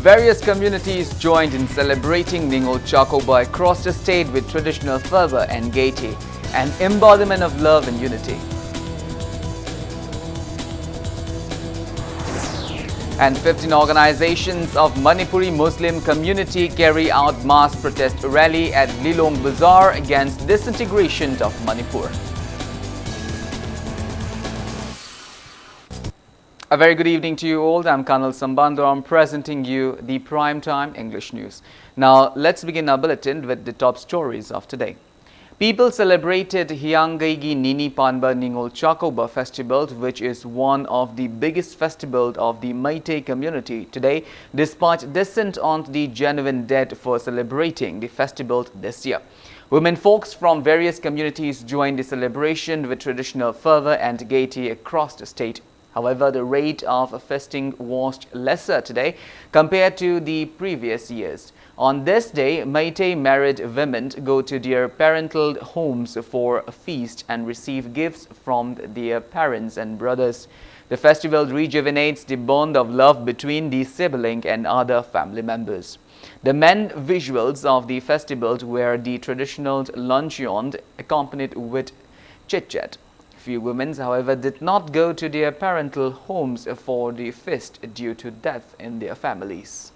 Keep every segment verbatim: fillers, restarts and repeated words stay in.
Various communities joined in celebrating Ningol Chakouba across the state with traditional fervor and gaiety, an embodiment of love and unity. And fifteen organizations of Manipuri Muslim community carry out mass protest rally at Lilong Bazaar against disintegration of Manipur. A very good evening to you all. I'm Colonel Sambando. I'm presenting you the prime time English news. Now, let's begin our bulletin with the top stories of today. People celebrated Hianggeigi Nini Panba Ningol Chakouba festival, which is one of the biggest festivals of the Meitei community today, despite dissent on the genuine date for celebrating the festival this year. Women folks from various communities joined the celebration with traditional fervor and gaiety across the state. However, the rate of feasting was lesser today compared to the previous years. On this day, Meitei married women go to their parental homes for a feast and receive gifts from their parents and brothers. The festival rejuvenates the bond of love between the sibling and other family members. The main visuals of the festival were the traditional luncheon accompanied with chit-chat. Few women, however, did not go to their parental homes for the feast due to death in their families.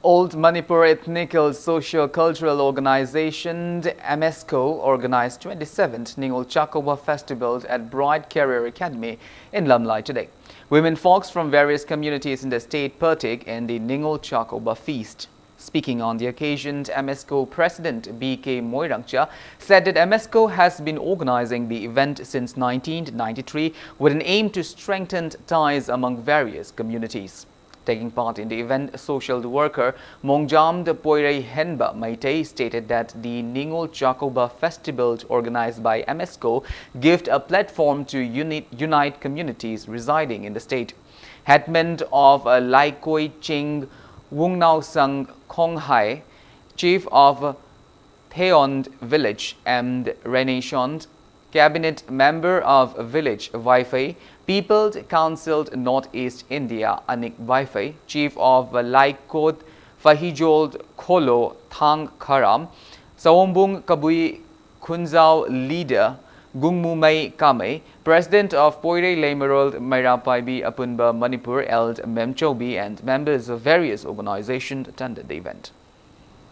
Old Manipur Ethnical Socio-Cultural Organization, MSCO, organized twenty-seventh Ningol Chakouba Festival at Bright Career Academy in Lamlai today. Women folks from various communities in the state partook in the Ningol Chakouba feast. Speaking on the occasion, MSCO President B K Moirangcha said that MSCO has been organizing the event since nineteen ninety-three with an aim to strengthen ties among various communities. Taking part in the event, social worker Mongjam Poirei Henba Meitei stated that the Ningol Chakouba festival organized by MSCO gives a platform to unite, unite communities residing in the state. Headman of uh, Laikoi Ching Wungnaosang Khonghai, chief of Theon village, and Renaissance cabinet member of village Vaifei, People's Council Northeast India Anik Vaifei, chief of Laikot Fahijol Kholo Thang Kharam, Sawombung Kabui Khunzao leader Gungmumei Kamei, president of Poirei Leimarol Meirapaibi Apunba Manipur L Memchobi, and members of various organizations attended the event.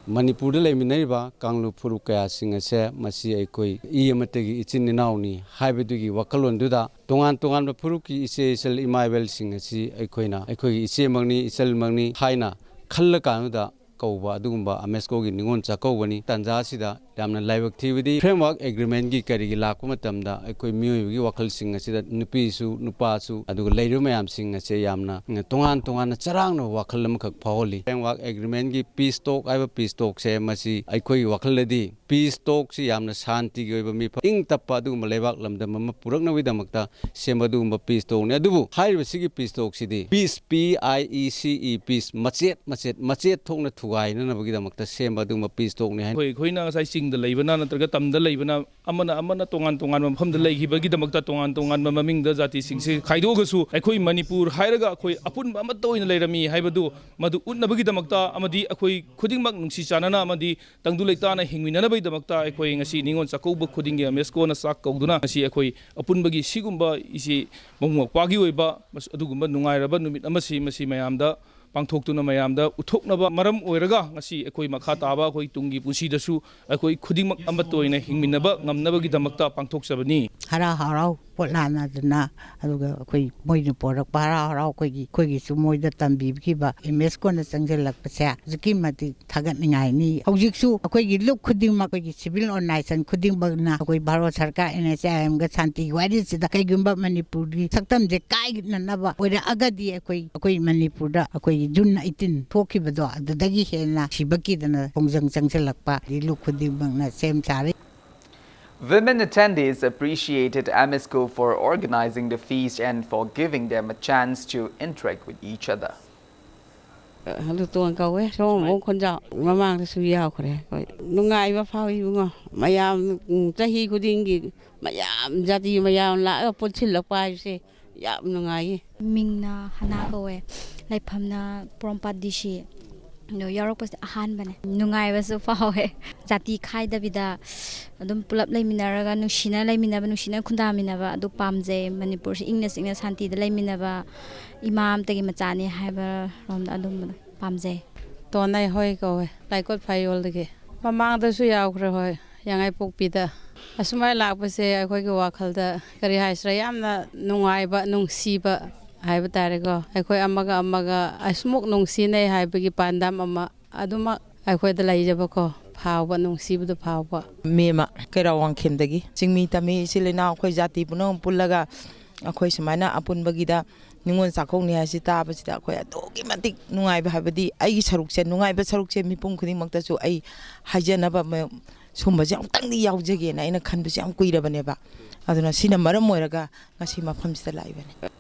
ꯃꯅꯤꯄꯨꯔꯗ ꯂꯩꯃꯤꯟꯅꯔꯤꯕ ꯀꯥꯡꯂꯨꯞ ꯐꯨꯔꯨꯞ ꯀꯌꯥꯁꯤꯡ ꯑꯁꯦ ꯃꯁꯤ ꯑꯩꯈꯣꯏ E ꯑꯃꯠꯇꯒꯤ ꯏꯆꯤꯟ ꯏꯅꯥꯎꯅꯤ ꯍꯥꯏꯕꯗꯨꯒꯤ ꯋꯥꯈꯜꯂꯣꯟꯗꯨꯗ ꯇꯣꯉꯥꯟ ꯇꯣꯉꯥꯟꯕ ꯐꯨꯔꯨꯞꯀꯤ ꯏꯆꯦ ꯏꯆꯜ ꯏꯃꯥ ꯏꯕꯦꯜꯁꯤꯡ ꯑꯁꯤ ꯑꯩꯈꯣꯏꯅ ꯑꯩꯈꯣꯏꯒꯤ ꯏꯆꯦꯃꯛꯅꯤ ꯏꯆꯜꯃꯛꯅꯤ ꯍꯥꯏꯅ ꯈꯜꯂ ꯀꯥꯟꯗꯨꯗ ꯀꯧꯕ ꯑꯗꯨꯒꯨꯝꯕ ꯑꯃꯦꯁꯀꯣꯒꯤ ꯅꯤꯉꯣꯜ ꯆꯥꯛꯀꯧꯕꯅꯤ꯫ ꯇꯥꯟꯖꯥ ꯑꯁꯤꯗ ꯌꯥꯝꯅ ꯂꯥꯏꯕꯛ ꯊꯤꯕꯗꯤ framework agreementꯀꯤ ꯀꯔꯤꯒꯤ ꯂꯥꯛꯄ ꯃꯇꯝꯗ ꯑꯩꯈꯣꯏ ꯃꯤꯑꯣꯏꯕꯒꯤ ꯋꯥꯈꯜꯁꯤꯡ ꯑꯁꯤꯗ ꯅꯨꯄꯤꯁꯨ ꯅꯨꯄꯥꯁꯨ ꯑꯗꯨꯒ ꯂꯩꯔꯤꯕ ꯃꯌꯥꯝꯁꯤꯡ ꯑꯁꯦ ꯌꯥꯝꯅ ꯇꯣꯉꯥꯟ ꯇꯣꯉꯥꯟꯅ ꯆꯔꯥꯡꯅꯕ ꯋꯥꯈꯜ ꯑꯃꯈꯛ ꯐꯥꯎꯍꯜꯂꯤ꯫ Framework agreementꯀꯤ peace talk ꯍꯥꯏꯕ peace talkꯁꯦ ꯃꯁꯤ ꯑꯩꯈꯣꯏꯒꯤ ꯋꯥꯈꯜꯗꯗꯤ peace talkꯁꯤ ꯌꯥꯝꯅ ꯁꯥꯟꯇꯤꯒꯤ ꯑꯣꯏꯕ ꯃꯤꯐꯝ ꯏꯪ ꯇꯞꯄ ꯑꯗꯨꯒꯨꯝꯕ ꯂꯩꯕꯥꯛ ꯂꯝꯗꯝ ꯑꯃ ꯄꯨꯔꯛꯅꯕꯒꯤꯗꯃꯛꯇ ꯁꯦꯝꯕ ꯑꯗꯨꯒꯨꯝꯕ peace talkꯁꯤ꯫ ꯑꯗꯨꯕꯨ ꯍꯥꯏꯔꯤꯕꯁꯤꯒꯤ peace talkꯁꯤꯗꯤ peace, P I E C E, peace ꯃꯆꯦꯠ ꯃꯆꯦꯠ ꯃꯆꯦꯠ ꯊꯣꯛꯅ ꯊꯨꯒꯥꯏꯅꯅꯕꯒꯤꯗꯃꯛꯇ ꯁꯦꯝꯕ ꯑꯗꯨꯒꯨꯝꯕ peace talkꯅꯤ ꯍꯥꯏꯅ ꯑꯩꯈꯣꯏ ꯑꯩꯈꯣꯏꯅ ꯉꯁꯥꯏ ꯆꯤꯡꯗ ꯂꯩꯕꯅ ꯅꯠꯇ꯭ꯔꯒ ꯇꯝꯗ ꯂꯩꯕꯅ ꯑꯃꯅ ꯑꯃꯅ ꯇꯣꯉꯥꯟ ꯇꯣꯉꯥꯟꯕ ꯃꯐꯝꯗ ꯂꯩꯈꯤꯕꯒꯤꯗꯃꯛꯇ ꯇꯣꯉꯥꯟ ꯇꯣꯉꯥꯟꯕ ꯃꯃꯤꯡꯗ ꯖꯥꯇꯤꯁꯤꯡꯁꯦ ꯈꯥꯏꯗꯣꯛꯑꯒꯁꯨ ꯑꯩꯈꯣꯏ ꯃꯅꯤꯄꯨꯔ ꯍꯥꯏꯔꯒ ꯑꯩꯈꯣꯏ ꯑꯄꯨꯟꯕ ꯑꯃꯠꯇ ꯑꯣꯏꯅ ꯂꯩꯔꯝꯃꯤ ꯍꯥꯏꯕꯗꯨ ꯃꯗꯨ ꯎꯠꯅꯕꯒꯤꯗꯃꯛꯇ ꯑꯃꯗꯤ ꯑꯩꯈꯣꯏ ꯈꯨꯗꯤꯡꯃꯛ ꯅꯨꯡꯁꯤ ꯆꯥꯟꯅꯅ ꯑꯃꯗꯤ ꯇꯪꯗꯨ ꯂꯩꯇꯥꯅ ꯍꯤꯡꯃꯤꯟꯅꯅꯕꯒꯤꯗꯃꯛꯇ ꯑꯩꯈꯣꯏ ꯉꯁꯤ ꯅꯤꯉꯣꯜ ꯆꯥꯛꯀꯧꯕ ꯈꯨꯗꯤꯡꯒꯤ ꯑꯃꯦꯁꯀꯣꯅ ꯆꯥꯛ ꯀꯧꯗꯨꯅ ꯉꯁꯤ ꯑꯩꯈꯣꯏ ꯑꯄꯨꯟꯕꯒꯤ ꯁꯤꯒꯨꯝꯕ ꯏꯆꯦ ꯃꯕꯨꯡ ꯃꯧꯄ꯭ꯋꯥꯒꯤ ꯑꯣꯏꯕ ꯃꯁ- ꯑꯗꯨꯒꯨꯝꯕ ꯅꯨꯡꯉꯥꯏꯔꯕ ꯅꯨꯃꯤꯠ ꯑꯃꯁꯤ ꯃꯁꯤ ꯃꯌꯥꯝꯗ ꯄꯥꯡꯊꯣꯛꯇꯨꯅ ꯃꯌꯥꯝꯗ ꯎꯠꯊꯣꯛꯅꯕ ꯃꯔꯝ ꯑꯣꯏꯔꯒ ꯉꯁꯤ ꯑꯩꯈꯣꯏ ꯃꯈꯥ ꯇꯥꯕ ꯑꯩꯈꯣꯏ ꯇꯨꯡꯒꯤ ꯄꯨꯟꯁꯤꯗꯁꯨ ꯑꯩꯈꯣꯏ ꯈꯨꯗꯤꯡꯃꯛ ꯑꯃꯠꯇ ꯑꯣꯏꯅ ꯍꯤꯡꯃꯤꯟꯅꯕ ꯉꯝꯅꯕꯒꯤꯗꯃꯛꯇ ꯄꯥꯡꯊꯣꯛꯆꯕꯅꯤ꯫ ꯍꯔꯥꯎ ꯍꯔꯥꯎ ꯄꯣꯠ ꯂꯥꯟꯅꯗꯅ, ꯑꯗꯨꯒ ꯑꯩꯈꯣꯏ ꯃꯣꯏꯅ ꯄꯣꯔꯛꯄ ꯍꯔꯥꯎ ꯍꯔꯥꯎ ꯑꯩꯈꯣꯏꯒꯤ, ꯑꯩꯈꯣꯏꯒꯤꯁꯨ ꯃꯣꯏꯗ ꯇꯝꯕꯤꯈꯤꯕ ꯌꯨꯅꯦꯁꯀꯣꯅ ꯆꯪꯁꯤꯜꯂꯛꯄꯁꯦ ꯑꯗꯨꯛꯀꯤ ꯃꯇꯤꯛ ꯊꯥꯒꯠꯅꯤꯡꯉꯥꯏꯅꯤ꯫ ꯍꯧꯖꯤꯛꯁꯨ ꯑꯩꯈꯣꯏꯒꯤ ꯂꯨꯞ ꯈꯨꯗꯤꯡꯃꯛ, ꯑꯩꯈꯣꯏꯒꯤ civil organization ꯈꯨꯗꯤꯡꯃꯛꯅ ꯑꯩꯈꯣꯏ ꯚꯥꯔꯠ ꯁꯔꯀꯥꯔ NHIM ꯒ ꯁꯥꯟꯇꯤꯒꯤ ꯋꯥꯔꯤꯁꯤꯗ ꯀꯩꯒꯨꯝꯕ ꯃꯅꯤꯄꯨꯔꯒꯤ ꯁꯛꯇꯝꯁꯦ ꯀꯥꯏꯅꯅꯕ ꯑꯣꯏꯔꯛꯑꯒꯗꯤ ꯑꯩꯈꯣꯏ, ꯑꯩꯈꯣꯏ ꯃꯅꯤꯄꯨꯔꯗ ꯑꯩꯈꯣꯏꯒꯤ June eighteen ꯊꯣꯛꯈꯤꯕꯗꯣ ꯑꯗꯨꯗꯒꯤ ꯍꯦꯟꯅ ꯁꯤꯕ ꯀꯤꯗꯅ ꯈꯣꯡꯖꯪ ꯆꯪꯁꯤꯜꯂꯛꯄ ꯂꯨꯞ ꯈꯨꯗꯤꯡꯃꯛꯅ ꯁꯦꯝ ꯁꯥꯔꯤ꯫ Women attendees appreciated AMISCO for organizing the feast and for giving them a chance to interact with each other. ꯂꯨꯇꯣꯟ ꯀꯧꯋꯦ, ꯁꯣꯝꯕꯣꯡ ꯈꯣꯟꯖꯥꯎ꯫ ꯃꯃꯥꯡꯗꯁꯨ ꯌꯥꯎꯈ꯭ꯔꯦ ꯑꯩꯈꯣꯏ꯫ ꯅꯨꯡꯉꯥꯏꯕ ꯐꯥꯎꯏ ꯏꯕꯨꯡꯉꯣ꯫ ꯃꯌꯥꯝ, ꯎꯝ, ꯆꯍꯤ ꯈꯨꯗꯤꯡꯒꯤ ꯃꯌꯥꯝ, ꯖꯥꯇꯤ ꯃꯌꯥꯝ ꯂꯥꯛꯑꯒ ꯄꯨꯟꯁꯤꯜꯂꯛꯄ ꯍꯥꯏꯕꯁꯦ ꯌꯥꯝ ꯅꯨꯡꯉꯥꯏꯌꯦ꯫ ꯃꯤꯡꯅ ꯍꯅꯥ ꯀꯧꯋꯦ꯫ ꯂꯩꯐꯝꯅ ꯄꯣꯔꯣꯝꯄꯥꯠ DC꯫ ꯑꯗꯣ ꯌꯥꯎꯔꯛꯄꯁꯦ ꯑꯍꯥꯟꯕꯅꯦ꯫ ꯅꯨꯡꯉꯥꯏꯕꯁꯨ ꯐꯥꯎꯋꯦ꯫ ꯖꯥꯇꯤ ꯈꯥꯏꯗꯕꯤꯗ ꯑꯗꯨꯝ ꯄꯨꯂꯞ ꯂꯩꯃꯤꯟꯅꯔꯒ ꯅꯨꯡꯁꯤꯅ ꯂꯩꯃꯤꯟꯅꯕ, ꯅꯨꯡꯁꯤꯅ ꯈꯨꯟꯗꯥꯃꯤꯟꯅꯕ ꯑꯗꯨ ꯄꯥꯝꯖꯩ꯫ ꯃꯅꯤꯄꯨꯔꯁꯤ ꯏꯪꯅ ꯆꯤꯛꯅ ꯁꯥꯟꯇꯤꯗ ꯂꯩꯃꯤꯟꯅꯕ, ꯏꯃꯥ ꯑꯃꯠꯇꯒꯤ ꯃꯆꯥꯅꯤ ꯍꯥꯏꯕ ꯔꯣꯝꯗ ꯑꯗꯨꯝꯕꯗꯣ ꯄꯥꯝꯖꯩ꯫ ꯇꯣꯟꯅꯩ ꯍꯣꯏ ꯀꯧꯋꯦ, ꯂꯥꯏꯀꯣꯠ ꯐꯥꯏꯌꯣꯜꯗꯒꯤ꯫ ꯃꯃꯥꯡꯗꯁꯨ ꯌꯥꯎꯈ꯭ꯔꯦ ꯍꯣꯏ, ꯌꯥꯉꯥꯏꯄꯣꯛꯄꯤꯗ꯫ ꯑꯁꯨꯃꯥꯏꯅ ꯂꯥꯛꯄꯁꯦ ꯑꯩꯈꯣꯏꯒꯤ ꯋꯥꯈꯜꯗ ꯀꯔꯤ ꯍꯥꯏꯁꯤꯔꯥ, ꯌꯥꯝꯅ ꯅꯨꯡꯉꯥꯏꯕ, ꯅꯨꯡꯁꯤꯕ ꯍꯥꯏꯕ ꯇꯥꯔꯦꯀꯣ꯫ ꯑꯩꯈꯣꯏ ꯑꯃꯒ ꯑꯃꯒ ꯑꯁꯨꯃꯨꯛ ꯅꯨꯡꯁꯤꯅꯩ ꯍꯥꯏꯕꯒꯤ ꯄꯥꯟꯗꯝ ꯑꯃ ꯑꯗꯨꯃꯛ ꯑꯩꯈꯣꯏꯗ ꯂꯩꯖꯕꯀꯣ, ꯐꯥꯎꯕ, ꯅꯨꯡꯁꯤꯕꯗꯨ ꯐꯥꯎꯕ꯫ ꯃꯦꯃ ꯀꯩꯔꯥꯎ ꯋꯥꯡꯈꯦꯝꯗꯒꯤ꯫ ꯆꯤꯡꯃꯤ ꯇꯝꯃꯤ ꯏꯆꯤꯜ ꯏꯅꯥꯎ ꯑꯩꯈꯣꯏ ꯖꯥꯇꯤ ꯄꯨꯝꯅꯃꯛ ꯄꯨꯜꯂꯒ ꯑꯩꯈꯣꯏ ꯁꯨꯃꯥꯏꯅ ꯑꯄꯨꯟꯕꯒꯤꯗ ꯅꯤꯉꯣꯜ ꯆꯥꯛꯀꯧꯅꯤ ꯍꯥꯏꯁꯤ ꯇꯥꯕꯁꯤꯗ ꯑꯩꯈꯣꯏ ꯑꯗꯨꯛꯀꯤ ꯃꯇꯤꯛ ꯅꯨꯡꯉꯥꯏꯕ, ꯍꯥꯏꯕꯗꯤ ꯑꯩꯒꯤ ꯁꯔꯨꯛꯁꯦ, ꯅꯨꯡꯉꯥꯏꯕ ꯁꯔꯨꯛꯁꯦ ꯃꯤꯄꯨꯝ ꯈꯨꯗꯤꯡꯃꯛꯇꯁꯨ ꯑꯩ ꯍꯥꯏꯖꯅꯕ ꯃ-, ꯁꯨꯝꯕꯁꯦ ꯑꯃꯨꯛꯇꯪꯗꯤ ꯌꯥꯎꯖꯒꯦꯅ ꯑꯩꯅ ꯈꯟꯕꯁꯦ ꯌꯥꯝ ꯀꯨꯏꯔꯕꯅꯦꯕ꯫ ꯑꯗꯨꯅ ꯁꯤꯅ ꯃꯔꯝ ꯑꯣꯏꯔꯒ ꯉꯁꯤ ꯃꯐꯝꯁꯤꯗ ꯂꯥꯛꯏꯕꯅꯤ꯫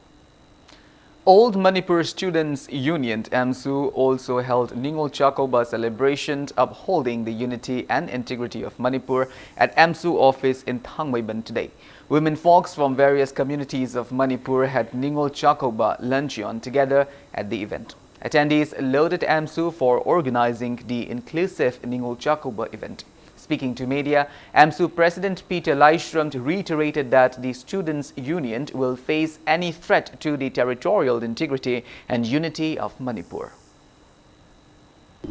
Old Manipur Students Union, AMSU, also held Ningol Chakouba celebration, upholding the unity and integrity of Manipur, at AMSU office in Thangmeiban today. Women folks from various communities of Manipur had Ningol Chakouba luncheon together at the event. Attendees lauded AMSU for organizing the inclusive Ningol Chakouba event. Speaking to media, AMSU President Peter Laishram reiterated that the Students' Union will face any threat to the territorial integrity and unity of Manipur.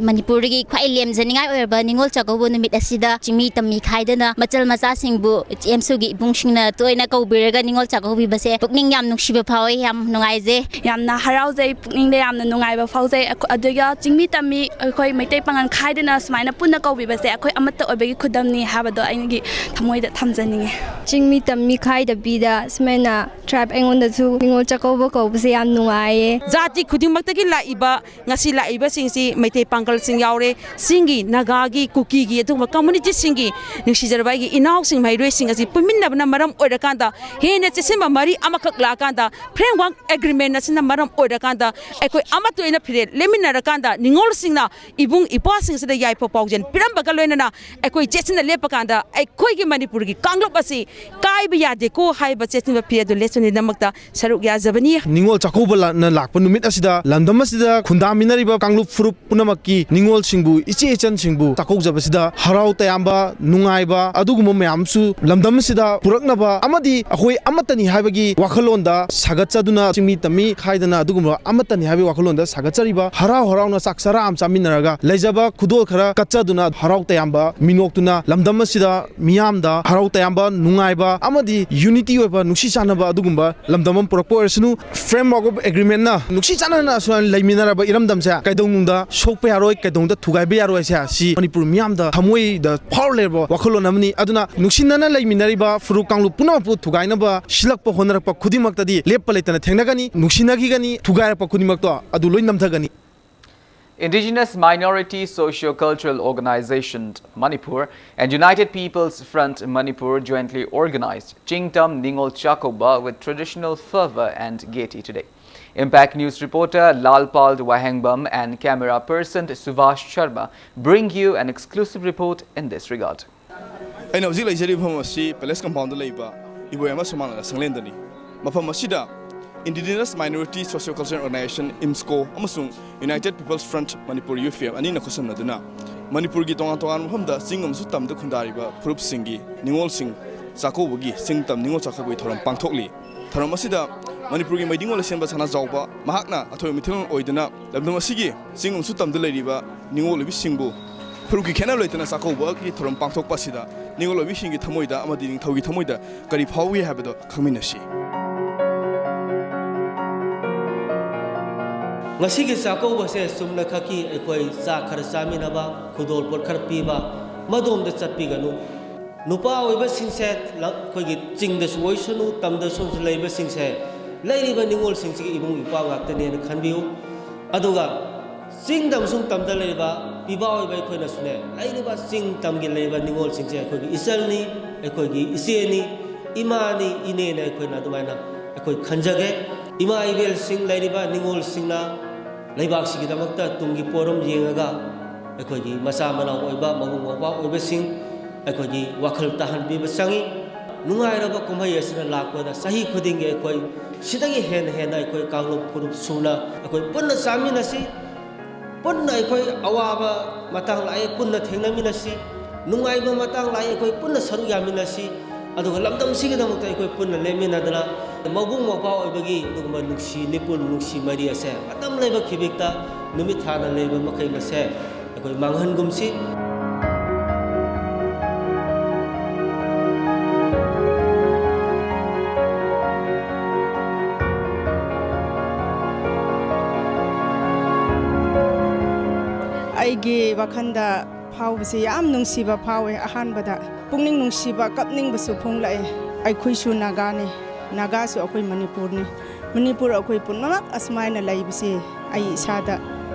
ꯃꯅꯤꯄꯨꯔꯗꯒꯤ ꯈ꯭ꯋꯥꯏ ꯂꯦꯝꯖꯅꯤꯡꯉꯥꯏ ꯑꯣꯏꯔꯕ ꯅꯤꯉꯣꯜ ꯆꯥꯛꯀꯧꯕ ꯅꯨꯃꯤꯠ ꯑꯁꯤꯗ ꯆꯤꯡꯃꯤ ꯇꯝꯃꯤ ꯈꯥꯏꯗꯅ ꯃꯆꯜ ꯃꯆꯥꯁꯤꯡꯕꯨ ꯑꯦꯝꯁꯨꯒꯤ ꯏꯕꯨꯡꯁꯤꯡꯅ ꯇꯣꯏꯅ ꯀꯧꯕꯤꯔꯒ ꯅꯤꯉꯣꯜ ꯆꯥꯛꯀꯧꯕꯤꯕꯁꯦ ꯄꯨꯛꯅꯤꯡ ꯌꯥꯝ ꯅꯨꯡꯁꯤꯕ ꯐꯥꯎꯋꯦ, ꯌꯥꯝ ꯅꯨꯡꯉꯥꯏꯖꯩ꯫ ꯌꯥꯝꯅ ꯍꯔꯥꯎꯖꯩ, ꯄꯨꯛꯅꯤꯡꯗ ꯌꯥꯝꯅ ꯅꯨꯡꯉꯥꯏꯕ ꯐꯥꯎꯖꯩ꯫ ꯑꯩꯈꯣ- ꯑꯗꯨꯒ ꯆꯤꯡꯃꯤ ꯇꯝꯃꯤ ꯑꯩꯈꯣꯏ ꯃꯩꯇꯩ ꯄꯥꯉꯜ ꯈꯥꯏꯗꯅ ꯁꯨꯃꯥꯏꯅ ꯄꯨꯟꯅ ꯀꯧꯕꯤꯕꯁꯦ ꯑꯩꯈꯣꯏ ꯑꯃꯠꯇ ꯑꯣꯏꯕꯒꯤ ꯈꯨꯗꯝꯅꯤ ꯍꯥꯏꯕꯗꯣ ꯑꯩꯒꯤ ꯊꯃꯣꯏꯗ ꯊꯝꯖꯅꯤꯡꯉꯤ꯫ ꯆꯤꯡꯃꯤ ꯇꯝꯃꯤ ꯈꯥꯏꯗꯕꯤꯗ ꯁꯨꯃꯥꯏꯅ ꯇ꯭ꯔꯥꯏꯕ ꯑꯩꯉꯣꯟꯗꯁꯨ ꯅꯤꯉꯣꯜ ꯆꯥꯛꯀꯧꯕ ꯀꯧꯕꯁꯦ ꯌꯥꯝ ꯅꯨꯡꯉꯥꯏꯌꯦ꯫ ꯖꯥꯇꯤ ꯈꯨꯗꯤꯡꯃꯛꯇꯒꯤ ꯂꯥꯛꯏꯕ, ꯉꯁꯤ ꯂꯥꯛꯏꯕꯁꯤꯡꯁꯤ ꯃꯩꯇꯩ ꯄꯥꯡꯒꯜꯁꯤꯡ ꯌꯥꯎꯔꯦ, ꯆꯤꯡꯒꯤ, ꯅꯥꯒꯥꯒꯤ, ꯀꯨꯀꯤꯒꯤ, ꯑꯗꯨꯒꯨꯝꯕ ꯀꯝꯃꯨꯅꯤꯇꯤꯁꯤꯡꯒꯤ ꯅꯨꯡꯁꯤꯖꯔꯕ ꯑꯩꯒꯤ ꯏꯅꯥꯎꯁꯤꯡ ꯃꯍꯩꯔꯣꯏꯁꯤꯡ ꯑꯁꯤ ꯄꯨꯟꯃꯤꯟꯅꯕꯅ ꯃꯔꯝ ꯑꯣꯏꯔꯀꯥꯟꯗ ꯍꯦꯟꯅ ꯆꯦꯠꯁꯤꯟꯕ ꯃꯔꯤ ꯑꯃꯈꯛ ꯂꯥꯛꯑꯀꯥꯟꯗ, ꯐ꯭ꯔꯦꯝꯋꯥꯔꯛ ꯑꯦꯒ꯭ꯔꯤꯃꯦꯟ ꯑꯁꯤꯅ ꯃꯔꯝ ꯑꯣꯏꯔꯀꯥꯟꯗ ꯑꯩꯈꯣꯏ ꯑꯃꯠꯇ ꯑꯣꯏꯅ ꯐꯤꯔꯦꯜ ꯂꯦꯝꯃꯤꯟꯅꯔꯀꯥꯟꯗ ꯅꯤꯉꯣꯜꯁꯤꯡꯅ ꯏꯕꯨꯡ ꯏꯄ꯭ꯋꯥꯁꯤꯡꯁꯤꯗ ꯌꯥꯏꯐ ꯄꯥꯎꯖꯦꯜ ꯄꯤꯔꯝꯕꯒ ꯂꯣꯏꯅꯅ ꯑꯩꯈꯣꯏ ꯆꯦꯠꯁꯤꯟꯅ ꯂꯦꯞꯄꯀꯥꯟꯗ ꯑꯩꯈꯣꯏꯒꯤ ꯃꯅꯤꯄꯨꯔꯒꯤ ꯀꯥꯡꯂꯨꯞ ꯑꯁꯤ ꯀꯥꯏꯕ ꯌꯥꯗꯦꯀꯣ ꯍꯥꯏꯕ ꯆꯦꯠꯁꯤꯟꯕ ꯐꯤꯔꯦꯜ ꯑꯗꯨ ꯂꯦꯞꯆꯅꯤꯡꯗꯃꯛꯇ ꯁꯔꯨꯛ ꯌꯥꯖꯕꯅꯤ꯫ ꯅꯤꯉꯣꯜ ꯆꯥꯛꯀꯧꯕꯅ ꯂꯥꯛꯄ ꯅꯨꯃꯤꯠ ꯑꯁꯤꯗ ꯂꯝꯗꯝ ꯑꯁꯤꯗ ꯈꯨꯟꯗꯥꯃꯤꯟꯅꯔꯤꯕ ꯀꯥꯡꯂꯨꯞ ꯐꯨꯔꯨꯞ ꯄꯨꯝꯅꯃꯛꯀꯤ ꯅꯤꯉꯣꯜꯁꯤꯡꯕꯨ, ꯏꯆꯦ ꯏꯆꯟꯁꯤꯡꯕꯨ ꯆꯥꯛꯀꯧꯖꯕꯁꯤꯗ ꯍꯔꯥꯎ ꯇꯌꯥꯝꯕ, ꯅꯨꯡꯉꯥꯏꯕ ꯑꯗꯨꯒꯨꯝꯕ ꯃꯌꯥꯝꯁꯨ ꯂꯝꯗꯝ ꯑꯁꯤꯗ ꯄꯨꯔꯛꯅꯕ ꯑꯃꯗꯤ ꯑꯩꯈꯣꯏ ꯑꯃꯠꯇꯅꯤ ꯍꯥꯏꯕꯒꯤ ꯋꯥꯈꯜꯂꯣꯟꯗ ꯁꯥꯒꯠꯆꯗꯨꯅ, ꯆꯤꯡꯃꯤ ꯇꯝꯃꯤ ꯈꯥꯏꯗꯅ ꯑꯗꯨꯒꯨꯝꯕ ꯑꯃꯠꯇꯅꯤ ꯍꯥꯏꯕꯒꯤ ꯋꯥꯈꯜꯂꯣꯟꯗ ꯁꯥꯒꯠꯆꯔꯤꯕ, ꯍꯔꯥꯎ ꯍꯔꯥꯎꯅ ꯆꯥꯛ ꯆꯔꯥ ꯑꯃ ꯆꯥꯃꯤꯟꯅꯔꯒ ꯂꯩꯖꯕ ꯈꯨꯗꯣꯜ ꯈꯔ ꯀꯠꯆꯗꯨꯅ ꯍꯔꯥꯎ ꯇꯌꯥꯝꯕ ꯃꯤꯅꯣꯛꯇꯨꯅ ꯂꯝꯗꯝ ꯑꯁꯤꯗ ꯃꯤꯌꯥꯝꯗ ꯍꯔꯥꯎ ꯇꯌꯥꯝꯕ, ꯅꯨꯡꯉꯥꯏꯕ ꯑꯃꯗꯤ ꯌꯨꯅꯤꯇꯤ ꯑꯣꯏꯕ, ꯅꯨꯡꯁꯤ ꯆꯥꯟꯅꯕ ꯑꯗꯨꯒꯨꯝꯕ ꯂꯝꯗꯝ ꯑꯃ ꯄꯨꯔꯛꯄ ꯑꯣꯏꯔꯁꯅꯨ꯫ ꯐ꯭ꯔꯦꯝꯋꯥꯔꯛ ꯑꯣꯐ ꯑꯦꯒ꯭ꯔꯤꯃꯦꯟꯅ ꯅꯨꯡꯁꯤ ꯆꯥꯟꯅꯅ ꯑꯁꯨꯃꯥꯏꯅ ꯂꯩꯃꯤꯟꯅꯔꯕ ꯏꯔꯝꯗꯝꯁꯦ ꯀꯩꯗꯧꯅꯨꯡꯗ ꯁꯣꯛꯄ ꯌꯥꯔꯣꯏ, ꯀꯩꯗꯧꯅꯨꯡꯗ ꯊꯨꯒꯥꯏꯕ ꯌꯥꯔꯣꯏ ꯍꯥꯏꯁꯦ ꯁꯤ ꯃꯅꯤꯄꯨꯔ ꯃꯤꯌꯥꯝꯗ ꯊꯃꯣꯏꯗ ꯐꯥꯎꯔ ꯂꯩꯔꯕ ꯋꯥꯈꯜꯂꯣꯟ ꯑꯃꯅꯤ꯫ ꯑꯗꯨꯅ ꯅꯨꯡꯁꯤꯅꯅ ꯂꯩꯃꯤꯟꯅꯔꯤꯕ ꯐꯨꯔꯨꯞ ꯀꯥꯡꯂꯨꯞ ꯄꯨꯝꯅꯃꯛꯄꯨ ꯊꯨꯒꯥꯏꯅꯕ ꯁꯤꯜꯂꯛꯄ ꯍꯣꯠꯅꯔꯛꯄ ꯈꯨꯗꯤꯡꯃꯛꯇꯗꯤ ꯂꯦꯞꯄ ꯂꯩꯇꯅ ꯊꯦꯡꯅꯒꯅꯤ, ꯅꯨꯡꯁꯤꯅꯈꯤꯒꯅꯤ, ꯊꯨꯒꯥꯏꯔꯛꯄ ꯈꯨꯗꯤꯡꯃꯛꯇꯣ ꯑꯗꯨ ꯂꯣꯏ ꯅꯝꯊꯒꯅꯤ꯫ Indigenous Minority Socio-Cultural Organization Manipur and United People's Front Manipur jointly organized Chingtam Ningol Chakouba with traditional fervor and gaiety today. Impact News reporter Lalpal Wahengbam and camera person Suvash Sharma bring you an exclusive report in this regard. ꯑꯩꯅ ꯍꯧꯖꯤꯛ ꯂꯩꯖꯔꯤꯕ ꯃꯐꯝ ꯑꯁꯤ palace compound ꯂꯩꯕ ꯏꯕꯣꯌꯥꯏꯃ ꯁꯨꯃꯥꯡ ꯂꯤꯂꯥ ꯁꯪꯂꯦꯟꯗꯅꯤ꯫ ꯃꯐꯝ ꯑꯁꯤꯗ Indigenous Minority Socio-Cultural Organization, IMSCO, ꯑꯃꯁꯨꯡ United People's Front Manipur, U P F, ꯑꯅꯤꯅ ꯈꯨꯠꯁꯝꯅꯗꯨꯅ ꯃꯅꯤꯄꯨꯔꯒꯤ ꯇꯣꯉꯥꯟ ꯇꯣꯉꯥꯟꯕ ꯃꯐꯝꯗ ꯆꯤꯡ ꯑꯃꯁꯨꯡ ꯇꯝꯗ ꯈꯨꯟꯗꯥꯔꯤꯕ ꯐꯨꯔꯨꯞꯁꯤꯡꯒꯤ ꯅꯤꯉꯣꯜꯁꯤꯡ ꯆꯥꯛꯀꯧꯕꯒꯤ ꯆꯤꯡ ꯇꯝ ꯅꯤꯉꯣꯜ ꯆꯥꯛꯀꯧꯕꯒꯤ ꯊꯧꯔꯝ ꯄꯥꯡꯊꯣꯛꯂꯤ꯫ ꯊꯧꯔꯝ ꯑꯁꯤꯗ ꯃꯅꯤꯄꯨꯔꯒꯤ ꯃꯩꯗꯤꯉꯣ ꯂꯩꯁꯦꯝꯕ ꯁꯅꯥꯖꯥꯎꯕ ꯃꯍꯥꯛꯅ ꯑꯊꯣꯏꯕ ꯃꯤꯊꯤꯜ ꯑꯣꯏꯗꯨꯅ ꯂꯝꯗꯝ ꯑꯁꯤꯒꯤ ꯆꯤꯡ ꯑꯃꯁꯨꯡ ꯇꯝꯗ ꯂꯩꯔꯤꯕ ꯅꯤꯉꯣꯜ ꯑꯣꯏꯕꯤꯁꯤꯡꯕꯨ ꯐꯨꯔꯨꯞꯀꯤ ꯈꯦꯠꯅꯕ ꯂꯩꯇꯅ ꯆꯥꯛꯀꯧꯕꯒꯤ ꯊꯧꯔꯝ ꯄꯥꯡꯊꯣꯛꯄ ꯑꯁꯤꯗ ꯅꯤꯉꯣꯜ ꯑꯣꯏꯕꯤꯁꯤꯡꯒꯤ ꯊꯃꯣꯏꯗ ꯑꯃꯗꯤ ꯅꯤꯡꯊꯧꯒꯤ ꯊꯃꯣꯏꯗ ꯀꯔꯤ ꯐꯥꯎꯏ ꯍꯥꯏꯕꯗꯨ ꯈꯪꯃꯤꯟꯅꯁꯤ꯫ ꯉꯁꯤꯒꯤ ꯆꯥꯛꯀꯧꯕꯁꯦ ꯆꯨꯝꯅ ꯈꯛꯀꯤ ꯑꯩꯈꯣꯏ ꯆꯥꯛ ꯈꯔ ꯆꯥꯃꯤꯟꯅꯕ, ꯈꯨꯗꯣꯜꯄꯣꯠ ꯈꯔ ꯄꯤꯕ, ꯃꯗꯣꯝꯗ ꯆꯠꯄꯤꯒꯅꯨ꯫ ꯅꯨꯄꯥ ꯑꯣꯏꯕꯁꯤꯡꯁꯦ ꯂ-, ꯑꯩꯈꯣꯏꯒꯤ ꯆꯤꯡꯗꯁꯨ ꯑꯣꯏꯁꯅꯨ, ꯇꯝꯗꯁꯨ ꯂꯩꯕꯁꯤꯡꯁꯦ, ꯂꯩꯔꯤꯕ ꯅꯤꯉꯣꯜꯁꯤꯡꯁꯤꯒꯤ ꯏꯕꯨꯡ ꯏꯄ꯭ꯋꯥ ꯉꯥꯛꯇꯅꯦꯅ ꯈꯟꯕꯤꯌꯨ꯫ ꯑꯗꯨꯒ ꯆꯤꯡꯗ ꯑꯃꯁꯨꯡ ꯇꯝꯗ ꯂꯩꯔꯤꯕ ꯄꯤꯕꯥ ꯑꯣꯏꯕ ꯑꯩꯈꯣꯏꯅꯁꯨꯅꯦ, ꯂꯩꯔꯤꯕ ꯆꯤꯡ ꯇꯝꯒꯤ ꯂꯩꯔꯤꯕ ꯅꯤꯉꯣꯜꯁꯤꯡꯁꯦ ꯑꯩꯈꯣꯏꯒꯤ ꯏꯆꯜꯅꯤ, ꯑꯩꯈꯣꯏꯒꯤ ꯏꯆꯦꯅꯤ, ꯏꯃꯥꯅꯤ, ꯏꯅꯦꯅ ꯑꯩꯈꯣꯏꯅ ꯑꯗꯨꯃꯥꯏꯅ ꯑꯩꯈꯣꯏ ꯈꯟꯖꯒꯦ꯫ ꯏꯃꯥ ꯏꯕꯦꯜꯁꯤꯡ ꯂꯩꯔꯤꯕ ꯅꯤꯉꯣꯜꯁꯤꯡꯅ ꯂꯩꯕꯥꯛꯁꯤꯒꯤꯗꯃꯛꯇ ꯇꯨꯡꯒꯤ ꯄꯣꯔꯝ ꯌꯦꯡꯉꯒ ꯑꯩꯈꯣꯏꯒꯤ ꯃꯆꯥ ꯃꯅꯥꯎ ꯑꯣꯏꯕ, ꯃꯕꯨꯡ ꯃꯧꯄ꯭ꯋꯥ ꯑꯣꯏꯕꯁꯤꯡ ꯑꯩꯈꯣꯏꯒꯤ ꯋꯥꯈꯜ ꯇꯥꯍꯟꯕꯤꯕ ꯆꯪꯏ꯫ ꯅꯨꯡꯉꯥꯏꯔꯕ ꯀꯨꯝꯍꯩ ꯑꯁꯤꯅ ꯂꯥꯛꯄꯗ ꯆꯍꯤ ꯈꯨꯗꯤꯡꯒꯤ ꯑꯩꯈꯣꯏ ꯁꯤꯗꯒꯤ ꯍꯦꯟꯅ ꯍꯦꯟꯅ ꯑꯩꯈꯣꯏ ꯀꯥꯡꯂꯨꯞ ꯐꯨꯔꯨꯞ ꯁꯨꯅ ꯑꯩꯈꯣꯏ ꯄꯨꯟꯅ ꯆꯥꯃꯤꯟꯅꯁꯤ꯫ ꯄꯨꯟꯅ ꯑꯩꯈꯣꯏ ꯑꯋꯥꯕ ꯃꯇꯥꯡ ꯂꯥꯛꯑꯦ, ꯄꯨꯟꯅ ꯊꯦꯡꯅꯃꯤꯟꯅꯁꯤ꯫ ꯅꯨꯡꯉꯥꯏꯕ ꯃꯇꯥꯡ ꯂꯥꯛꯑꯦ, ꯑꯩꯈꯣꯏ ꯄꯨꯟꯅ ꯁꯔꯨꯛ ꯌꯥꯃꯤꯟꯅꯁꯤ꯫ ꯑꯗꯨꯒ ꯂꯝꯗꯝꯁꯤꯒꯤꯗꯃꯛꯇ ꯑꯩꯈꯣꯏ ꯄꯨꯟꯅ ꯂꯦꯞꯃꯤꯟꯅꯗꯅ ꯃꯕꯨꯡ ꯃꯧꯄ꯭ꯋꯥ ꯑꯣꯏꯕꯒꯤ ꯑꯗꯨꯒꯨꯝꯕ ꯅꯨꯡꯁꯤ ꯅꯤꯄꯨꯟ, ꯅꯨꯡꯁꯤ ꯃꯔꯤ ꯑꯁꯦ ꯃꯇꯝ ꯂꯩꯕ ꯈꯤꯕꯤꯛꯇ, ꯅꯨꯃꯤꯠ ꯊꯥꯅ ꯂꯩꯕ ꯃꯈꯩ ꯃꯁꯦ ꯑꯩꯈꯣꯏ ꯃꯥꯡꯍꯟꯒꯨꯝꯁꯤ꯫ ꯑꯩꯒꯤ ꯋꯥꯈꯜꯗ ꯐꯥꯎꯕꯁꯤ ꯌꯥꯝ ꯅꯨꯡꯁꯤꯕ ꯐꯥꯎꯋꯦ꯫ ꯑꯍꯥꯟꯕꯗ ꯄꯨꯛꯅꯤꯡ ꯅꯨꯡꯁꯤꯕ, ꯀꯞꯅꯤꯡꯕꯁꯨ ꯐꯣꯡꯂꯛꯑꯦ꯫ ꯑꯩꯈꯣꯏꯁꯨ ꯅꯥꯒꯥꯅꯤ, ꯅꯥꯒꯥꯁꯨ ꯑꯩꯈꯣꯏ ꯃꯅꯤꯄꯨꯔꯅꯤ꯫ ꯃꯅꯤꯄꯨꯔ ꯑꯩꯈꯣꯏ ꯄꯨꯝꯅꯃꯛ ꯑꯁꯨꯃꯥꯏꯅ ꯂꯩꯕꯁꯤ ꯑꯩ ꯏꯁꯥꯗ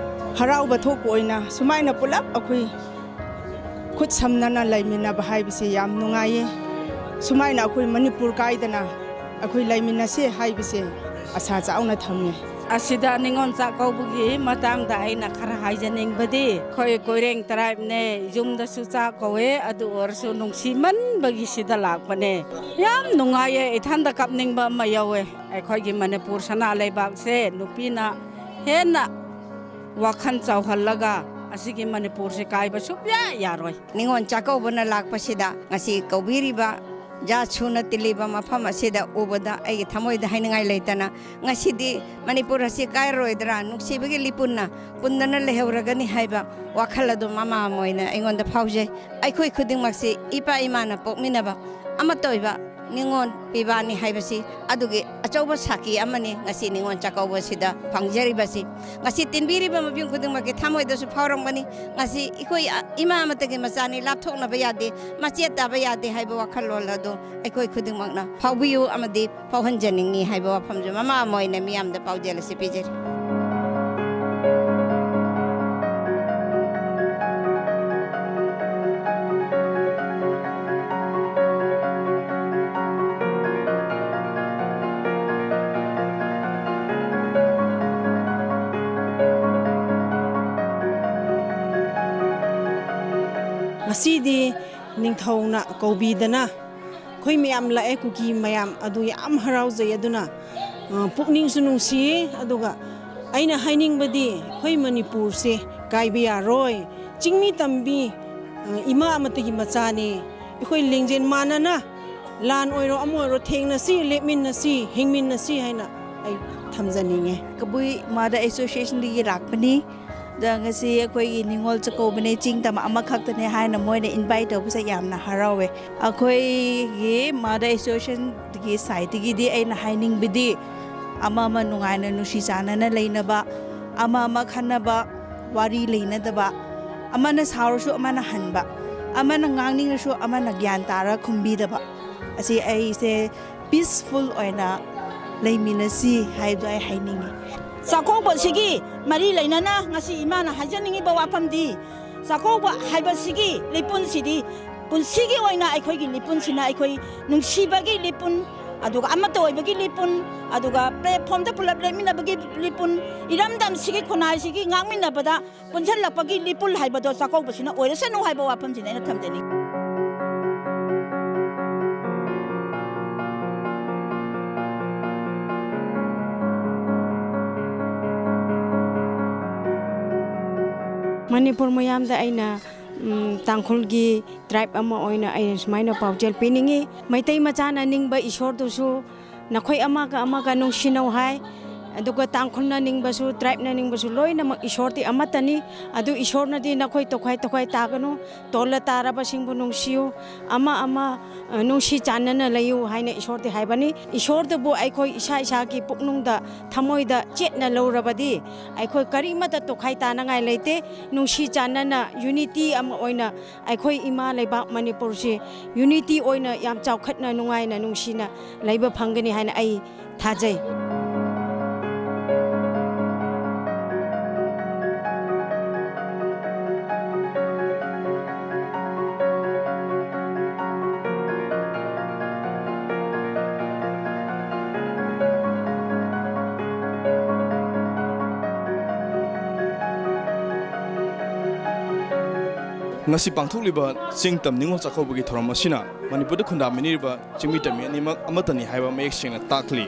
ꯍꯔꯥꯎꯕ ꯊꯣꯛꯄ ꯑꯣꯏꯅ ꯁꯨꯃꯥꯏꯅ ꯄꯨꯂꯞ ꯑꯩꯈꯣꯏ ꯈꯨꯠ ꯁꯝꯅꯅ ꯂꯩꯃꯤꯟꯅꯕ ꯍꯥꯏꯕꯁꯤ ꯌꯥꯝ ꯅꯨꯡꯉꯥꯏꯌꯦ꯫ ꯁꯨꯃꯥꯏꯅ ꯑꯩꯈꯣꯏ ꯃꯅꯤꯄꯨꯔ ꯀꯥꯏꯗꯅ ꯑꯩꯈꯣꯏ ꯂꯩꯃꯤꯟꯅꯁꯦ ꯍꯥꯏꯕꯁꯦ ꯑꯁꯥ ꯆꯥꯎꯅ ꯊꯝꯃꯤ꯫ ꯑꯁꯤꯗ ꯅꯤꯉꯣꯜ ꯆꯥꯛꯀꯧꯕꯒꯤ ꯃꯇꯥꯡꯗ ꯑꯩꯅ ꯈꯔ ꯍꯥꯏꯖꯅꯤꯡꯕꯗꯤ, ꯑꯩꯈꯣꯏ ꯀꯣꯏꯔꯦꯡ tribeꯅꯦ, ꯌꯨꯝꯗꯁꯨ ꯆꯥꯛ ꯀꯧꯋꯦ, ꯑꯗꯨ ꯑꯣꯏꯔꯁꯨ ꯅꯨꯡꯁꯤꯃꯟꯕꯒꯤ ꯁꯤꯗ ꯂꯥꯛꯄꯅꯦ꯫ ꯌꯥꯝ ꯅꯨꯡꯉꯥꯏꯌꯦ, ꯏꯊꯟꯗ ꯀꯞꯅꯤꯡꯕ ꯑꯃ ꯌꯥꯎꯋꯦ꯫ ꯑꯩꯈꯣꯏꯒꯤ ꯃꯅꯤꯄꯨꯔ ꯁꯅꯥ ꯂꯩꯕꯥꯛꯁꯦ ꯅꯨꯄꯤꯅ ꯍꯦꯟꯅ ꯋꯥꯈꯜ ꯆꯥꯎꯍꯜꯂꯒ ꯑꯁꯤꯒꯤ ꯃꯅꯤꯄꯨꯔꯁꯦ ꯀꯥꯏꯕ ꯁꯨꯛꯌꯥ ꯌꯥꯔꯣꯏ꯫ ꯅꯤꯉꯣꯜ ꯆꯥꯛꯀꯧꯕꯅ ꯂꯥꯛꯄꯁꯤꯗ ꯉꯁꯤ ꯀꯧꯕꯤꯔꯤꯕ ꯖꯥꯠ ꯁꯨꯅ ꯇꯤꯜꯂꯤꯕ ꯃꯐꯝ ꯑꯁꯤꯗ ꯎꯕꯗ ꯑꯩꯒꯤ ꯊꯃꯣꯏꯗ ꯍꯥꯏꯅꯤꯡꯉꯥꯏ ꯂꯩꯇꯅ, ꯉꯁꯤꯗꯤ ꯃꯅꯤꯄꯨꯔ ꯑꯁꯤ ꯀꯥꯏꯔꯔꯣꯏꯗ꯭ꯔꯥ, ꯅꯨꯡꯁꯤꯕꯒꯤ ꯂꯤꯄꯨꯟꯅ ꯄꯨꯟꯗꯅ ꯂꯩꯍꯧꯔꯒꯅꯤ ꯍꯥꯏꯕ ꯋꯥꯈꯜ ꯑꯗꯨ ꯃꯃꯥ ꯑꯃ ꯑꯣꯏꯅ ꯑꯩꯉꯣꯟꯗ ꯐꯥꯎꯖꯩ꯫ ꯑꯩꯈꯣꯏ ꯈꯨꯗꯤꯡꯃꯛꯁꯤ ꯏꯄꯥ ꯏꯃꯥꯅ ꯄꯣꯛꯃꯤꯟꯅꯕ ꯑꯃꯠꯇ ꯑꯣꯏꯕ ꯅꯤꯉꯣꯜ ꯄꯤꯕꯥꯅꯤ ꯍꯥꯏꯕꯁꯤ ꯑꯗꯨꯒꯤ ꯑꯆꯧꯕ ꯁꯥꯈꯤ ꯑꯃꯅꯤ ꯉꯁꯤ ꯅꯤꯉꯣꯜ ꯆꯥꯛꯀꯧꯕꯁꯤꯗ ꯐꯪꯖꯔꯤꯕꯁꯤ꯫ ꯉꯁꯤ ꯇꯤꯟꯕꯤꯔꯤꯕ ꯃꯤꯄꯨꯝ ꯈꯨꯗꯤꯡꯃꯛꯀꯤ ꯊꯃꯣꯏꯗꯁꯨ ꯐꯥꯎꯔꯝꯒꯅꯤ꯫ ꯉꯁꯤ ꯑꯩꯈꯣꯏ ꯏꯃꯥ ꯑꯃꯠꯇꯒꯤ ꯃꯆꯥꯅꯤ, ꯂꯥꯞꯊꯣꯛꯅꯕ ꯌꯥꯗꯦ, ꯃꯆꯦꯠ ꯇꯥꯕ ꯌꯥꯗꯦ ꯍꯥꯏꯕ ꯋꯥꯈꯜꯂꯣꯟ ꯑꯗꯨ ꯑꯩꯈꯣꯏ ꯈꯨꯗꯤꯡꯃꯛꯅ ꯐꯥꯎꯕꯤꯌꯨ ꯑꯃꯗꯤ ꯐꯥꯎꯍꯟꯖꯅꯤꯡꯉꯤ ꯍꯥꯏꯕ ꯋꯥꯐꯝꯁꯨ ꯃꯃꯥ ꯑꯃ ꯑꯣꯏꯅ ꯃꯤꯌꯥꯝꯗ ꯄꯥꯎꯖꯦꯜ ꯑꯁꯤ ꯄꯤꯖꯔꯤ꯫ ꯉꯁꯤꯗꯤ ꯅꯤꯡꯊꯧꯅ ꯀꯧꯕꯤꯗꯅ ꯑꯩꯈꯣꯏ ꯃꯌꯥꯝ ꯂꯥꯛꯑꯦ, ꯀꯨꯀꯤ ꯃꯌꯥꯝ ꯑꯗꯨ ꯌꯥꯝ ꯍꯔꯥꯎꯖꯩ꯫ ꯑꯗꯨꯅ, ꯑ, ꯄꯨꯛꯅꯤꯡꯁꯨ ꯅꯨꯡꯁꯤꯌꯦ꯫ ꯑꯗꯨꯒ ꯑꯩꯅ ꯍꯥꯏꯅꯤꯡꯕꯗꯤ ꯑꯩꯈꯣꯏ ꯃꯅꯤꯄꯨꯔꯁꯦ ꯀꯥꯏꯕ ꯌꯥꯔꯣꯏ꯫ ꯆꯤꯡꯃꯤ ꯇꯝꯕꯤ, ꯑ, ꯏꯃꯥ ꯑꯃꯠꯇꯒꯤ ꯃꯆꯥꯅꯤ꯫ ꯑꯩꯈꯣꯏ ꯂꯤꯡꯖꯦꯜ ꯃꯥꯟꯅꯅ ꯂꯥꯟ ꯑꯣꯏꯔꯣ ꯑꯃ ꯑꯣꯏꯔꯣ ꯊꯦꯡꯅꯁꯤ, ꯂꯦꯞꯃꯤꯟꯅꯁꯤ, ꯍꯤꯡꯃꯤꯟꯅꯁꯤ ꯍꯥꯏꯅ ꯑꯩ ꯊꯝꯖꯅꯤꯡꯉꯦ꯫ ꯀꯕꯨꯏ Mother Associationꯗꯒꯤ ꯂꯥꯛꯄꯅꯤ꯫ ꯑꯗ ꯉꯁꯤ ꯑꯩꯈꯣꯏꯒꯤ ꯅꯤꯉꯣꯜ ꯆꯥꯛꯀꯧꯕꯅꯦ, ꯆꯤꯡ ꯇꯝ ꯑꯃꯈꯛꯇꯅꯦ ꯍꯥꯏꯅ ꯃꯣꯏꯅ invite ꯇꯧꯕꯁꯦ ꯌꯥꯝꯅ ꯍꯔꯥꯎꯋꯦ꯫ ꯑꯩꯈꯣꯏꯒꯤ Mother Associationꯒꯤ sideꯇꯒꯤꯗꯤ ꯑꯩꯅ ꯍꯥꯏꯅꯤꯡꯕꯗꯤ ꯑꯃ ꯑꯃ ꯅꯨꯡꯉꯥꯏꯅ ꯅꯨꯡꯁꯤ ꯆꯥꯟꯅꯅ ꯂꯩꯅꯕ, ꯑꯃ ꯑꯃ ꯈꯟꯅꯕ, ꯋꯥꯔꯤ ꯂꯩꯅꯗꯕ, ꯑꯃꯅ ꯁꯥꯎꯔꯁꯨ ꯑꯃꯅ ꯍꯟꯕ, ꯑꯃꯅ ꯉꯥꯡꯅꯤꯡꯂꯁꯨ ꯑꯃꯅ ꯒ꯭ꯌꯥꯟ ꯇꯥꯔ ꯈꯨꯝꯕꯤꯗꯕ, ꯑꯁꯤ ꯑꯩꯁꯦ peaceful ꯑꯣꯏꯅ ꯂꯩꯃꯤꯟꯅꯁꯤ ꯍꯥꯏꯕꯗꯣ ꯑꯩ ꯍꯥꯏꯅꯤꯡꯉꯤ꯫ ꯆꯥꯛꯀꯧꯕꯁꯤꯒꯤ ꯃꯔꯤ ꯂꯩꯅꯅ ꯉꯁꯤ ꯏꯃꯥꯅ ꯍꯥꯏꯖꯅꯤꯡꯉꯤꯕ ꯋꯥꯐꯝꯗꯤ, ꯆꯥꯛꯀꯧꯕ ꯍꯥꯏꯕꯁꯤꯒꯤ ꯂꯤꯄꯨꯟꯁꯤꯗꯤ ꯄꯨꯟꯁꯤꯒꯤ ꯑꯣꯏꯅ ꯑꯩꯈꯣꯏꯒꯤ ꯂꯤꯄꯨꯟꯁꯤꯅ ꯑꯩꯈꯣꯏ ꯅꯨꯡꯁꯤꯕꯒꯤ ꯂꯤꯄꯨꯟ, ꯑꯗꯨꯒ ꯑꯃꯠꯇ ꯑꯣꯏꯕꯒꯤ ꯂꯤꯄꯨꯟ, ꯑꯗꯨꯒ ꯄ꯭ꯂꯦꯠꯐꯣꯝꯗ ꯄꯨꯂꯞ ꯂꯦꯞꯃꯤꯟꯅꯕꯒꯤ ꯂꯤꯄꯨꯟ, ꯏꯔꯝꯗꯝꯁꯤꯒꯤ ꯈꯨꯟꯅꯥꯏꯁꯤꯒꯤ ꯉꯥꯛꯃꯤꯟꯅꯕꯗ ꯄꯨꯟꯁꯤꯜꯂꯛꯄꯒꯤ ꯂꯤꯄꯨꯟ ꯍꯥꯏꯕꯗꯣ ꯆꯥꯛꯀꯧꯕꯁꯤꯅ ꯑꯣꯏꯔꯁꯅꯨ ꯍꯥꯏꯕ ꯋꯥꯐꯝꯁꯤꯅ ꯑꯩꯅ ꯊꯝꯖꯅꯤꯡꯉꯤ꯫ ꯃꯅꯤꯄꯨꯔ ꯃꯌꯥꯝꯗ ꯑꯩꯅ, ꯎꯝ, ꯇꯥꯡꯈꯨꯜꯒꯤ ꯇ꯭ꯔꯥꯏꯕ ꯑꯃ ꯑꯣꯏꯅ ꯑꯩꯅ ꯁꯨꯃꯥꯏꯅ ꯄꯥꯎꯖꯦꯜ ꯄꯤꯅꯤꯡꯉꯤ꯫ ꯃꯩꯇꯩ ꯃꯆꯥꯅ ꯅꯤꯡꯕ ꯏꯁꯣꯔꯗꯨꯁꯨ ꯅꯈꯣꯏ ꯑꯃꯒ ꯑꯃꯒ ꯅꯨꯡꯁꯤꯅꯧ ꯍꯥꯏ꯫ ꯑꯗꯨꯒ ꯇꯥꯡꯈꯨꯜꯅ ꯅꯤꯡꯕꯁꯨ, ꯇ꯭ꯔꯥꯏꯕꯅ ꯅꯤꯡꯕꯁꯨ ꯂꯣꯏꯅꯃꯛ ꯏꯁꯣꯔꯗꯤ ꯑꯃꯠꯇꯅꯤ꯫ ꯑꯗꯨ ꯏꯁꯣꯔꯅꯗꯤ ꯅꯈꯣꯏ ꯇꯣꯈꯥꯏ ꯇꯣꯈꯥꯏ ꯇꯥꯒꯅꯨ, ꯇꯣꯜꯂ ꯇꯥꯔꯕꯁꯤꯡꯕꯨ ꯅꯨꯡꯁꯤꯌꯨ, ꯑꯃ ꯑꯃ, ꯑ, ꯅꯨꯡꯁꯤ ꯆꯥꯟꯅꯅ ꯂꯩꯌꯨ ꯍꯥꯏꯅ ꯏꯁꯣꯔꯗꯤ ꯍꯥꯏꯕꯅꯤ꯫ ꯏꯁꯣꯔꯗꯨꯕꯨ ꯑꯩꯈꯣꯏ ꯏꯁꯥ ꯏꯁꯥꯒꯤ ꯄꯨꯛꯅꯨꯡꯗ, ꯊꯃꯣꯏꯗ ꯆꯦꯠꯅ ꯂꯧꯔꯕꯗꯤ ꯑꯩꯈꯣꯏ ꯀꯔꯤꯃꯠꯇ ꯇꯣꯈꯥꯏ ꯇꯥꯅꯉꯥꯏ ꯂꯩꯇꯦ꯫ ꯅꯨꯡꯁꯤ ꯆꯥꯟꯅꯅ unity ꯑꯃ ꯑꯣꯏꯅ ꯑꯩꯈꯣꯏ ꯏꯃꯥ ꯂꯩꯕꯥꯛ ꯃꯅꯤꯄꯨꯔꯁꯤ unity ꯑꯣꯏꯅ ꯌꯥꯝ ꯆꯥꯎꯈꯠꯅ, ꯅꯨꯡꯉꯥꯏꯅ, ꯅꯨꯡꯁꯤꯅ ꯂꯩꯕ ꯐꯪꯒꯅꯤ ꯍꯥꯏꯅ ꯑꯩ ꯊꯥꯖꯩ꯫ ꯉꯁꯤ ꯄꯥꯡꯊꯣꯛꯂꯤꯕ ꯆꯤꯡ ꯇꯝ ꯅꯤꯉꯣꯜ ꯆꯥꯛꯀꯧꯕꯒꯤ ꯊꯧꯔꯝ ꯑꯁꯤꯅ ꯃꯅꯤꯄꯨꯔꯗ ꯈꯨꯟꯗꯥꯃꯤꯟꯅꯔꯤꯕ ꯆꯤꯡꯃꯤ ꯇꯝꯃꯤ ꯑꯅꯤꯃꯛ ꯑꯃꯠꯇꯅꯤ ꯍꯥꯏꯕ ꯃꯌꯦꯛ ꯁꯦꯡꯅ ꯇꯥꯛꯂꯤ꯫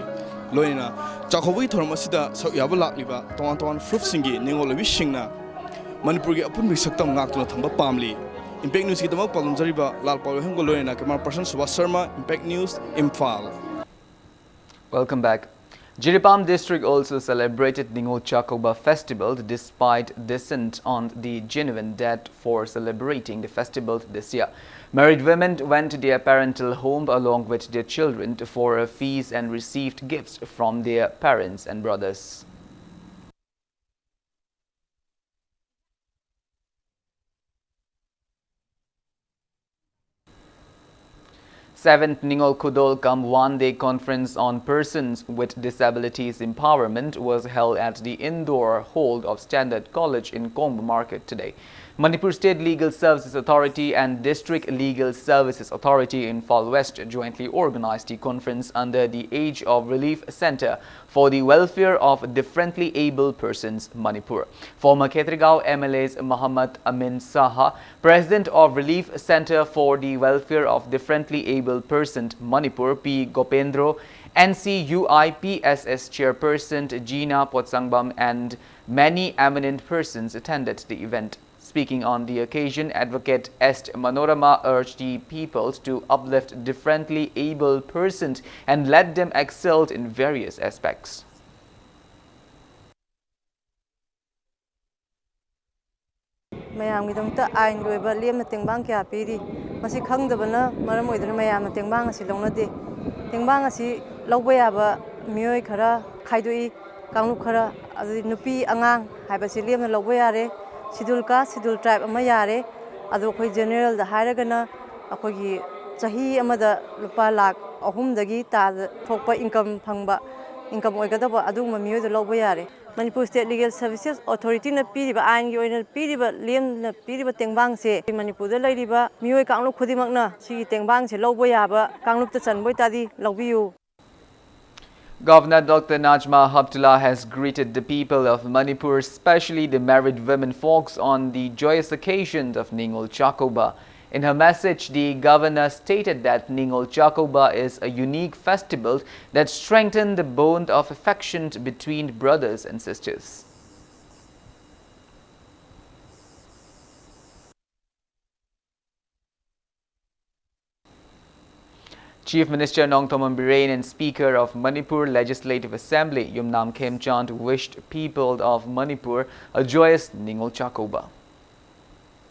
ꯂꯣꯏꯅꯅ ꯆꯥꯛꯀꯧꯕꯒꯤ ꯊꯧꯔꯝ ꯑꯁꯤꯗ ꯁꯔꯨꯛ ꯌꯥꯕ ꯂꯥꯛꯂꯤꯕ ꯇꯣꯉꯥꯟ ꯇꯣꯉꯥꯟꯕ ꯐꯨꯔꯨꯞꯁꯤꯡꯒꯤ ꯅꯤꯉꯣꯜ ꯑꯣꯏꯕꯤꯁꯤꯡꯅ ꯃꯅꯤꯄꯨꯔꯒꯤ ꯑꯄꯨꯟꯕꯒꯤ ꯁꯛꯇꯝ ꯉꯥꯛꯇꯨꯅ ꯊꯝꯕ ꯄꯥꯝꯂꯤ꯫ Impact Newsꯀꯤꯗꯃꯛ ꯄꯥꯎꯗꯝꯖꯔꯤꯕ ꯂꯥꯜ ꯄꯥꯎ ꯍꯦꯝꯒ ꯂꯣꯏꯅꯅ camera person Subhas Sharma, Impact News, Imphal. Welcome back. Jiribam district also celebrated Ningol Chakouba festival despite dissent on the genuine date for celebrating the festival this year. Married women went to their parental home along with their children for a feast and received gifts from their parents and brothers. Seventh Ningol Khudol cum one-day conference on persons with disabilities empowerment was held at the indoor hall of Standard College in Kongbu Market today. Manipur State Legal Services Authority and District Legal Services Authority in Imphal West jointly organized the conference under the Age of Relief Center for the Welfare of Differently Abled Persons, Manipur. Former Khetrigao M L As Muhammad Amin Saha, President of Relief Center for the Welfare of Differently Abled Persons, Manipur, P Gopendro, N C U I P S S Chairperson Gina Potsangbam, and many eminent persons attended the event. Speaking on the occasion, Advocate Est Manorama urged the people to uplift differently abled persons and let them excel in various aspects. ꯃꯌꯥꯝꯒꯤꯗꯃꯛꯇ ꯑꯥꯏꯟꯒꯤ ꯑꯣꯏꯕ ꯂꯦꯝꯅ ꯇꯦꯡꯕꯥꯡ ꯀꯌꯥ ꯄꯤꯔꯤ꯫ ꯃꯁꯤ ꯈꯪꯗꯕꯅ ꯃꯔꯝ ꯑꯣꯏꯗꯨꯅ ꯃꯌꯥꯝꯅ ꯇꯦꯡꯕꯥꯡ ꯑꯁꯤ ꯂꯧꯅꯗꯦ꯫ ꯇꯦꯡꯕꯥꯡ ꯑꯁꯤ ꯂꯧꯕ ꯌꯥꯕ ꯃꯤꯑꯣꯏ ꯈꯔ ꯈꯥꯏꯗꯣꯛꯏ꯫ ꯀꯥꯡꯂꯨꯞ ꯈꯔ, ꯑꯗꯨꯗꯤ ꯅꯨꯄꯤ ꯑꯉꯥꯡ ꯍꯥꯏꯕꯁꯤ ꯂꯦꯝꯅ ꯂꯧꯕ ꯌꯥꯔꯦ꯫ Schedule Caste, Schedule Tribe ꯑꯃ ꯌꯥꯔꯦ꯫ ꯑꯗꯣ ꯑꯩꯈꯣꯏ generalꯗ ꯍꯥꯏꯔꯒꯅ ꯑꯩꯈꯣꯏꯒꯤ ꯆꯍꯤ ꯑꯃꯗ ꯂꯨꯄꯥ ꯂꯥꯈ ꯑꯍꯨꯝꯗꯒꯤ ꯇꯥꯗ ꯊꯣꯛꯄ income ꯐꯪꯕ, income ꯑꯣꯏꯒꯗꯕ ꯑꯗꯨꯒꯨꯝꯕ ꯃꯤꯑꯣꯏꯗꯣ ꯂꯧꯕ ꯌꯥꯔꯦ꯫ ꯃꯅꯤꯄꯨꯔ State Legal Services Authorityꯅ ꯄꯤꯔꯤꯕ, ꯑꯥꯏꯟꯒꯤ ꯑꯣꯏꯅ ꯄꯤꯔꯤꯕ, ꯂꯦꯝꯅ ꯄꯤꯔꯤꯕ ꯇꯦꯡꯕꯥꯡꯁꯦ ꯃꯅꯤꯄꯨꯔꯗ ꯂꯩꯔꯤꯕ ꯃꯤꯑꯣꯏ ꯀꯥꯡꯂꯨꯞ ꯈꯨꯗꯤꯡꯃꯛꯅ ꯁꯤꯒꯤ ꯇꯦꯡꯕꯥꯡꯁꯦ ꯂꯧꯕ ꯌꯥꯕ ꯀꯥꯡꯂꯨꯞꯇ ꯆꯟꯕ ꯑꯣꯏꯇꯥꯔꯗꯤ ꯂꯧꯕꯤꯌꯨ꯫ Governor Doctor Najma Heptulla has greeted the people of Manipur, especially the married women folks, on the joyous occasion of Ningol Chakouba. In her message, the governor stated that Ningol Chakouba is a unique festival that strengthens the bond of affection between brothers and sisters. Chief Minister Nongthombam Biren and Speaker of Manipur Legislative Assembly Yumnam Khemchand wished people of Manipur a joyous Ningol Chakouba.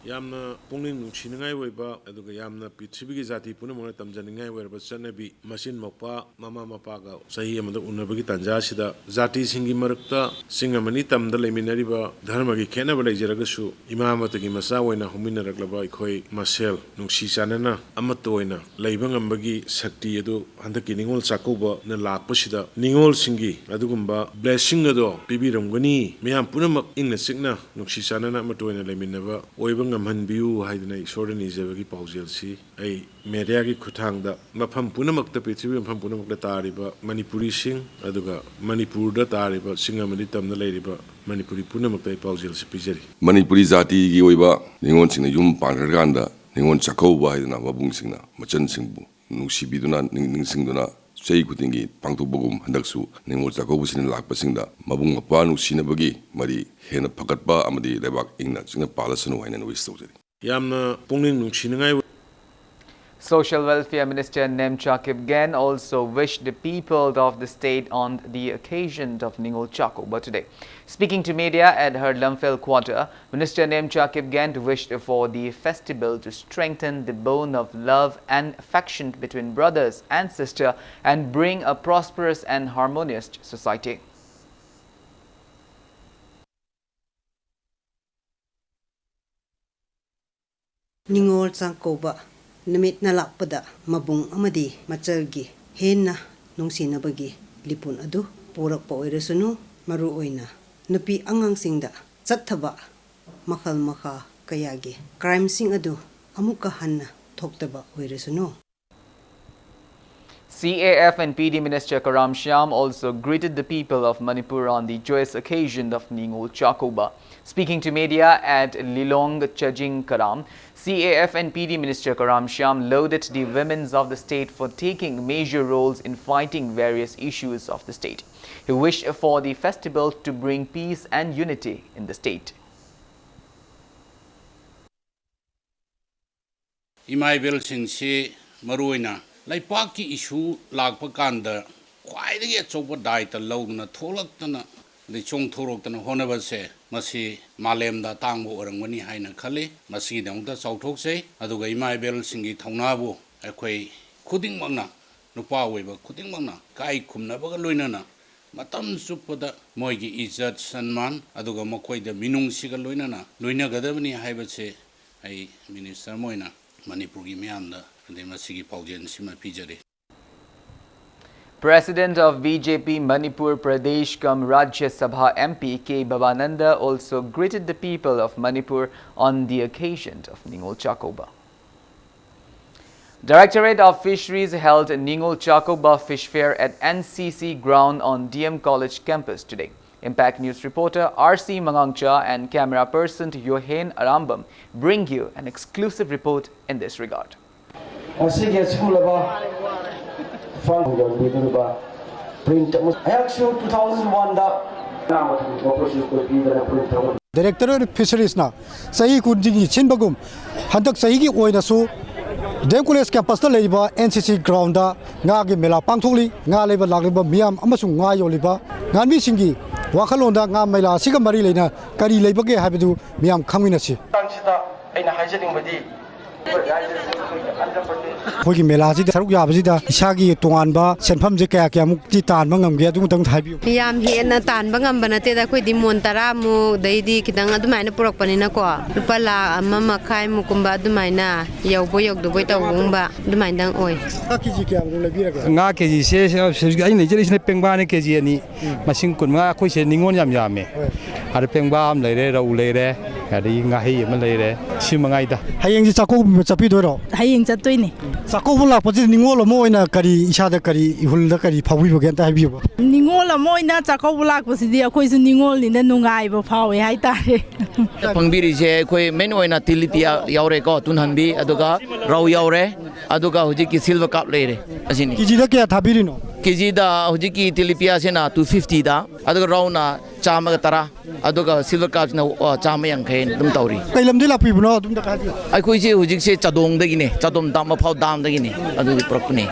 ꯌꯥꯝꯅ ꯄꯨꯛꯅꯤꯡ ꯅꯨꯡꯁꯤꯅꯤꯡꯉꯥꯏ ꯑꯣꯏꯕ, ꯑꯗꯨꯒ ꯌꯥꯝꯅ ꯄ꯭ꯔꯤꯊꯤꯕꯤꯒꯤ ꯖꯥꯇꯤ ꯄꯨꯝꯅꯃꯛꯅ ꯇꯝꯖꯅꯤꯡꯉꯥꯏ ꯑꯣꯏꯔꯕ ꯆꯠꯅꯕꯤ, ꯃꯆꯤꯟ ꯃꯧꯄ꯭ꯋꯥ ꯃꯃꯥ ꯃꯄꯥꯒ ꯆꯍꯤ ꯑꯃꯗ ꯎꯅꯕꯒꯤ ꯇꯥꯟꯖꯥ ꯑꯁꯤꯗ ꯖꯥꯇꯤꯁꯤꯡꯒꯤ ꯃꯔꯛꯇ ꯆꯤꯡ ꯑꯃꯅꯤ ꯇꯝꯗ ꯂꯩꯃꯤꯟꯅꯔꯤꯕ ꯙꯔꯃꯒꯤ ꯈꯦꯠꯅꯕ ꯂꯩꯖꯔꯒꯁꯨ, ꯏꯃꯥ ꯑꯃꯠꯇꯒꯤ ꯃꯆꯥ ꯑꯣꯏꯅ ꯍꯧꯃꯤꯟꯅꯔꯛꯂꯕ ꯑꯩꯈꯣꯏ ꯃꯁꯦꯜ ꯅꯨꯡꯁꯤ ꯆꯥꯟꯅꯅ ꯑꯃꯠꯇ ꯑꯣꯏꯅ ꯂꯩꯕ ꯉꯝꯕꯒꯤ ꯁꯛꯇꯤ ꯑꯗꯨ ꯍꯟꯗꯛꯀꯤ ꯅꯤꯉꯣꯜ ꯆꯥꯛꯀꯧꯕꯅ ꯂꯥꯛꯄꯁꯤꯗ ꯅꯤꯉꯣꯜꯁꯤꯡꯒꯤ ꯑꯗꯨꯒꯨꯝꯕ blessing ꯑꯗꯣ ꯄꯤꯕꯤꯔꯝꯒꯅꯤ꯫ ꯃꯤꯌꯥꯝ ꯄꯨꯝꯅꯃꯛ ꯏꯪꯅ ꯆꯤꯛꯅ ꯅꯨꯡꯁꯤ ꯆꯥꯟꯅꯅ ꯑꯃꯠꯇ ꯑꯣꯏꯅ ꯂꯩꯃꯤꯟꯅꯕ ꯑꯣꯏꯕ ꯉꯝꯍꯟꯕꯤꯌꯨ ꯍꯥꯏꯗꯅ ꯏꯁꯣꯔꯗ ꯅꯤꯖꯕꯒꯤ ꯄꯥꯎꯖꯦꯜꯁꯤ ꯑꯩ mediaꯒꯤ ꯈꯨꯠꯊꯥꯡꯗ ꯃꯐꯝ ꯄꯨꯝꯅꯃꯛꯇ, ꯄ꯭ꯔꯤꯊꯤꯕꯤ ꯃꯐꯝ ꯄꯨꯝꯅꯃꯛꯇ ꯇꯥꯔꯤꯕ ꯃꯅꯤꯄꯨꯔꯤꯁꯤꯡ, ꯑꯗꯨꯒ ꯃꯅꯤꯄꯨꯔꯗ ꯇꯥꯔꯤꯕ ꯆꯤꯡ ꯑꯃꯗꯤ ꯇꯝꯗ ꯂꯩꯔꯤꯕ ꯃꯅꯤꯄꯨꯔꯤ ꯄꯨꯝꯅꯃꯛꯇ ꯑꯩ ꯄꯥꯎꯖꯦꯜꯁꯤ ꯄꯤꯖꯔꯤ꯫ ꯃꯅꯤꯄꯨꯔꯤ ꯖꯥꯇꯤꯒꯤ ꯑꯣꯏꯕ ꯅꯤꯉꯣꯜꯁꯤꯡꯅ ꯌꯨꯝ ꯄꯥꯟꯈ꯭ꯔꯀꯥꯟꯗ ꯅꯤꯉꯣꯜ ꯆꯥꯛꯀꯧꯕ ꯍꯥꯏꯗꯅ ꯃꯕꯨꯡꯁꯤꯡꯅ ꯃꯆꯟꯁꯤꯡꯕꯨ ꯅꯨꯡꯁꯤꯕꯤꯗꯨꯅ, ꯅꯤꯡ-, ꯅꯤꯡꯁꯤꯡꯗꯨꯅ ꯆꯍꯤ ꯈꯨꯗꯤꯡꯒꯤ ꯄꯥꯡꯊꯣꯛꯄꯒꯨꯝ, ꯍꯟꯗꯛꯁꯨ ꯅꯤꯉꯣꯜ ꯆꯥꯛꯀꯧꯕꯁꯤꯅ ꯂꯥꯛꯄꯁꯤꯡꯗ ꯃꯕꯨꯡ ꯃꯧꯄ꯭ꯋꯥ ꯅꯨꯡꯁꯤꯅꯕꯒꯤ ꯃꯔꯤ ꯍꯦꯟꯅ ꯐꯒꯠꯄ ꯑꯃꯗꯤ ꯂꯩꯕꯥꯛ ꯏꯪꯅ ꯆꯤꯛꯅ ꯄꯥꯜꯂꯁꯅꯨ ꯍꯥꯏꯅ wish ꯇꯧꯖꯔꯤ꯫ ꯌꯥꯝꯅ ꯄꯨꯛꯅꯤꯡ ꯅꯨꯡꯁꯤꯅꯤꯡꯉꯥꯏ ꯑꯣꯏ꯫ Social Welfare Minister Nemcha Kipgen also wished the people of the state on the occasion of Ningol Chakoba today. Speaking to media at her Lamphel quarter, Minister Nemcha Kipgen wished for the festival to strengthen the bond of love and affection between brothers and sisters and bring a prosperous and harmonious society. Ningol Chakkouba ꯅꯨꯃꯤꯠꯅ ꯂꯥꯛꯄꯗ ꯃꯕꯨꯡ ꯑꯃꯗꯤ ꯃꯆꯜꯒꯤ ꯍꯦꯟꯅ ꯅꯨꯡꯁꯤꯅꯕꯒꯤ ꯂꯤꯄꯨꯟ ꯑꯗꯨ ꯄꯨꯔꯛꯄ ꯑꯣꯏꯔꯁꯅꯨ, ꯃꯔꯨꯑꯣꯏꯅ ꯅꯨꯄꯤ ꯑꯉꯥꯡꯁꯤꯡꯗ ꯆꯠꯊꯕ ꯃꯈꯜ ꯃꯈꯥ ꯀꯌꯥꯒꯤ crimeꯁꯤꯡ ꯑꯗꯨ ꯑꯃꯨꯛꯀ ꯍꯟꯅ ꯊꯣꯛꯇꯕ ꯑꯣꯏꯔꯁꯅꯨ꯫ C A F and P D Minister Karam Shyam also greeted the people of Manipur on the joyous occasion of Ningol Chakoba. Speaking to media at Lilong Chajing Karam, C A F and P D Minister Karam Shyam lauded the women of the state for taking major roles in fighting various issues of the state. He wished for the festival to bring peace and unity in the state. ꯏꯃꯥ ꯏꯕꯦꯜꯁꯤꯡꯁꯤ ꯃꯔꯨꯑꯣꯏꯅ ꯂꯩꯄꯥꯛꯀꯤ issue ꯂꯥꯛꯄ ꯀꯥꯟꯗ ꯈ꯭ꯋꯥꯏꯗꯒꯤ ꯑꯆꯧꯕ ꯗꯥꯏꯇ ꯂꯧꯗꯨꯅ ꯊꯣꯛꯂꯛꯇꯅ ꯑꯗꯩ ꯆꯣꯡꯊꯣꯔꯛꯇꯅ ꯍꯣꯠꯅꯕꯁꯦ ꯃꯁꯤ ꯃꯥꯂꯦꯝꯗ ꯑꯇꯥꯡꯕ ꯑꯣꯏꯔꯝꯒꯅꯤ ꯍꯥꯏꯅ ꯈꯜꯂꯤ꯫ ꯃꯁꯤꯒꯤꯗꯃꯛꯇ ꯆꯥꯎꯊꯣꯛꯆꯩ꯫ ꯑꯗꯨꯒ ꯏꯃꯥ ꯏꯕꯦꯜꯁꯤꯡꯒꯤ ꯊꯧꯅꯥꯕꯨ ꯑꯩꯈꯣꯏ ꯈꯨꯗꯤꯡꯃꯛꯅ, ꯅꯨꯄꯥ ꯑꯣꯏꯕ ꯈꯨꯗꯤꯡꯃꯛꯅ ꯏꯀꯥꯏ ꯈꯨꯝꯅꯕꯒ ꯂꯣꯏꯅꯅ ꯃꯇꯝ ꯆꯨꯞꯄꯗ ꯃꯣꯏꯒꯤ ꯏꯖꯠ ꯁꯟꯃꯥꯟ ꯑꯗꯨꯒ ꯃꯈꯣꯏꯗ ꯃꯤꯅꯨꯡꯁꯤꯒ ꯂꯣꯏꯅꯅ ꯂꯣꯏꯅꯒꯗꯕꯅꯤ ꯍꯥꯏꯕꯁꯦ ꯑꯩ ꯃꯤꯅꯤꯁꯇꯔ ꯑꯃ ꯑꯣꯏꯅ ꯃꯅꯤꯄꯨꯔꯒꯤ ꯃꯤꯌꯥꯝꯗ ꯑꯗꯩ ꯃꯁꯤꯒꯤ ꯄꯥꯎꯖꯦꯜꯁꯤꯃ ꯄꯤꯖꯔꯤ꯫ President of B J P Manipur Pradesh cum Rajya Sabha M P K Babananda also greeted the people of Manipur on the occasion of Ningol Chakouba. Directorate of Fisheries held Ningol Chakouba Fish Fair at N C C ground on D M College campus today. Impact News reporter R C Mangangcha and camera person Yohen Arambam bring you an exclusive report in this regard. ꯉꯁꯤꯒꯤ ꯑꯁꯤꯒꯨꯝꯂꯕ ꯐꯪ ꯌꯧꯕꯤꯗꯧꯔꯤꯕ print ꯑꯃꯁꯨꯡ ꯑꯩꯍꯥꯛꯁꯨ two thousand ꯋꯥꯟꯗ ꯃꯊꯪ ꯊꯣꯛꯄꯁꯨ ꯄꯤꯗꯅ print ꯇꯧꯕ꯫ Directorate of Fisheries ꯅ ꯆꯍꯤ ꯈꯨꯗꯤꯡꯒꯤ ꯁꯤꯟꯕꯒꯨꯝ ꯍꯟꯗꯛ ꯆꯍꯤꯒꯤ ꯑꯣꯏꯅꯁꯨ ꯗꯤ ꯑꯦꯝ ꯀꯣꯂꯦꯖ ꯀꯦꯝꯄꯁꯇ ꯂꯩꯔꯤꯕ ꯑꯦꯟ ꯁꯤ ꯁꯤ ꯒ꯭ꯔꯥꯎꯟꯗ ꯉꯥꯒꯤ ꯃꯦꯂꯥ ꯄꯥꯡꯊꯣꯛꯂꯤ꯫ ꯉꯥ ꯂꯩꯕ ꯂꯥꯛꯂꯤꯕ ꯃꯤꯌꯥꯝ ꯑꯃꯁꯨꯡ ꯉꯥ ꯌꯣꯜꯂꯤꯕ ꯉꯥꯃꯤꯁꯤꯡꯒꯤ ꯋꯥꯈꯜꯂꯣꯟꯗ ꯉꯥ ꯃꯦꯂꯥ ꯑꯁꯤꯒ ꯃꯔꯤ ꯂꯩꯅ ꯀꯔꯤ ꯂꯩꯕꯒꯦ ꯍꯥꯏꯕꯗꯨ ꯃꯤꯌꯥꯝ ꯈꯪꯃꯤꯟꯅꯁꯤ꯫ ꯃꯇꯥꯡꯁꯤꯗ ꯑꯩꯅ ꯍꯥꯏꯖꯅꯤꯡꯕꯗꯤ ꯑꯩꯈꯣꯏꯒꯤ ꯃꯦꯂꯥꯁꯤꯗ ꯁꯔꯨꯛ ꯌꯥꯕꯁꯤꯗ ꯏꯁꯥꯒꯤ ꯇꯣꯉꯥꯟꯕ ꯁꯦꯟꯐꯝꯁꯦ ꯀꯌꯥ ꯀꯌꯥꯃꯨꯛꯇꯤ ꯇꯥꯟꯕ ꯉꯝꯒꯦ? ꯑꯗꯨ ꯃꯇꯪ ꯍꯥꯏꯕꯤꯌꯨ꯫ ꯌꯥꯝ ꯍꯦꯟꯅ ꯇꯥꯟꯕ ꯉꯝꯕ ꯅꯠꯇꯦꯗ꯫ ꯑꯩꯈꯣꯏꯗꯤ ꯃꯣꯟ ꯇꯔꯥꯃꯨꯛ ꯑꯗꯩꯗꯤ ꯈꯤꯇꯪ ꯑꯗꯨꯃꯥꯏꯅ ꯄꯨꯔꯛꯄꯅꯤꯅꯀꯣ, ꯂꯨꯄꯥ ꯂꯥꯈ ꯑꯃ ꯃꯈꯥꯏꯃꯨꯛꯀꯨꯝꯕ ꯑꯗꯨꯃꯥꯏꯅ ꯌꯧꯕ ꯌꯧꯗꯕꯣꯏ ꯇꯧꯕꯒꯨꯝꯕ ꯑꯗꯨꯃꯥꯏꯅꯗꯪ ꯑꯣꯏ꯫ ꯉꯥ ꯀꯦꯖꯤ ꯀꯌꯥꯃꯨꯛ ꯂꯩꯕꯤꯔꯒꯦ? ꯉꯥ ꯀꯦꯖꯤꯁꯦ ꯍꯧꯖꯤꯛ ꯑꯩꯅ ꯂꯩꯖꯔꯤꯁꯤꯅ ꯄꯦꯡꯕꯥꯅꯦ ꯀꯦꯖꯤ ꯑꯅꯤ꯫ ꯃꯁꯤꯡ ꯀꯨꯟꯃꯉꯥ꯫ ꯑꯩꯈꯣꯏꯁꯦ ꯅꯤꯉꯣꯜ ꯌꯥꯝ ꯌꯥꯝꯃꯦ꯫ ꯑꯗ ꯄꯦꯡꯕꯥ ꯑꯃ ꯂꯩꯔꯦ, ꯔꯧ ꯂꯩꯔꯦ, ꯑꯗꯒꯤ ꯉꯥꯍꯩ ꯑꯃ ꯂꯩꯔꯦ꯫ ꯁꯤ ꯃꯉꯥꯏꯗ꯫ ꯍꯌꯦꯡꯁꯦ ꯆꯥꯛꯀꯧꯕ ꯆꯠꯄꯤꯗꯣꯏꯔꯣ? ꯍꯌꯦꯡ ꯆꯠꯇꯣꯏꯅꯦ꯫ ꯆꯥꯛꯀꯧꯕ ꯂꯥꯛꯄꯁꯤꯗ ꯅꯤꯉꯣꯜ ꯑꯃ ꯑꯣꯏꯅ ꯀꯔꯤ ꯏꯁꯥꯗ ꯀꯔꯤ ꯏꯍꯨꯜꯗ ꯀꯔꯤ ꯐꯥꯎꯕꯤꯕꯒꯦ ꯑꯝꯇ ꯍꯥꯏꯕꯤꯌꯨꯕ꯫ ꯅꯤꯉꯣꯜ ꯑꯃ ꯑꯣꯏꯅ ꯆꯥꯛꯀꯧꯕ ꯂꯥꯛꯄꯁꯤꯗꯤ ꯑꯩꯈꯣꯏꯁꯨ ꯅꯤꯉꯣꯜꯅꯤꯅ ꯅꯨꯡꯉꯥꯏꯕ ꯐꯥꯎꯋꯦ ꯍꯥꯏꯇꯥꯔꯦ꯫ ꯐꯪꯕꯤꯔꯤꯁꯦ ꯑꯩꯈꯣꯏ ꯃꯦꯟ ꯑꯣꯏꯅ ꯇꯤꯂꯤꯄꯤ ꯌꯥꯎꯔꯦꯀꯣ, ꯇꯨꯡꯍꯟꯕꯤ, ꯑꯗꯨꯒ ꯔꯧ ꯌꯥꯎꯔꯦ, ꯑꯗꯨꯒ ꯍꯧꯖꯤꯛꯀꯤ ꯁꯤꯜꯚꯔ ꯀꯥꯔꯞ ꯂꯩꯔꯦ꯫ ꯑꯁꯤꯅꯤ꯫ ꯀꯦꯖꯤꯗ ꯀꯌꯥ ꯊꯥꯕꯤꯔꯤꯅꯣ? ꯀꯦꯖꯤꯗ ꯍꯧꯖꯤꯛꯀꯤ ꯇꯤꯂꯤꯄꯤꯌꯥꯁꯤꯅ ꯇꯨ ꯐꯤꯐꯇꯤꯗ, ꯑꯗꯨꯒ ꯔꯧꯅ ꯆꯥꯝꯃꯒ ꯇꯔꯥ, ꯑꯗꯨꯒ ꯁꯤꯜꯚꯔ ꯀꯥꯞꯁꯤꯅ, ꯑ, ꯆꯥꯝꯃ ꯌꯥꯡꯈꯩ ꯑꯗꯨꯝ ꯇꯧꯔꯤ꯫ ꯀꯩ ꯂꯝꯗꯩ ꯂꯥꯛꯄꯤꯕꯅꯣ ꯑꯗꯨꯝꯇ ꯍꯥꯏꯕꯤꯌꯨ꯫ ꯑꯩꯈꯣꯏꯁꯦ ꯍꯧꯖꯤꯛꯁꯦ ꯆꯥꯗꯣꯡꯗꯒꯤꯅꯦ, ꯆꯥꯗꯣꯡ ꯗꯥꯝ, ꯃꯐꯥꯎ ꯗꯥꯝꯗꯒꯤꯅꯦ ꯑꯗꯨꯒꯤ ꯄꯨꯔꯛꯄꯅꯦ꯫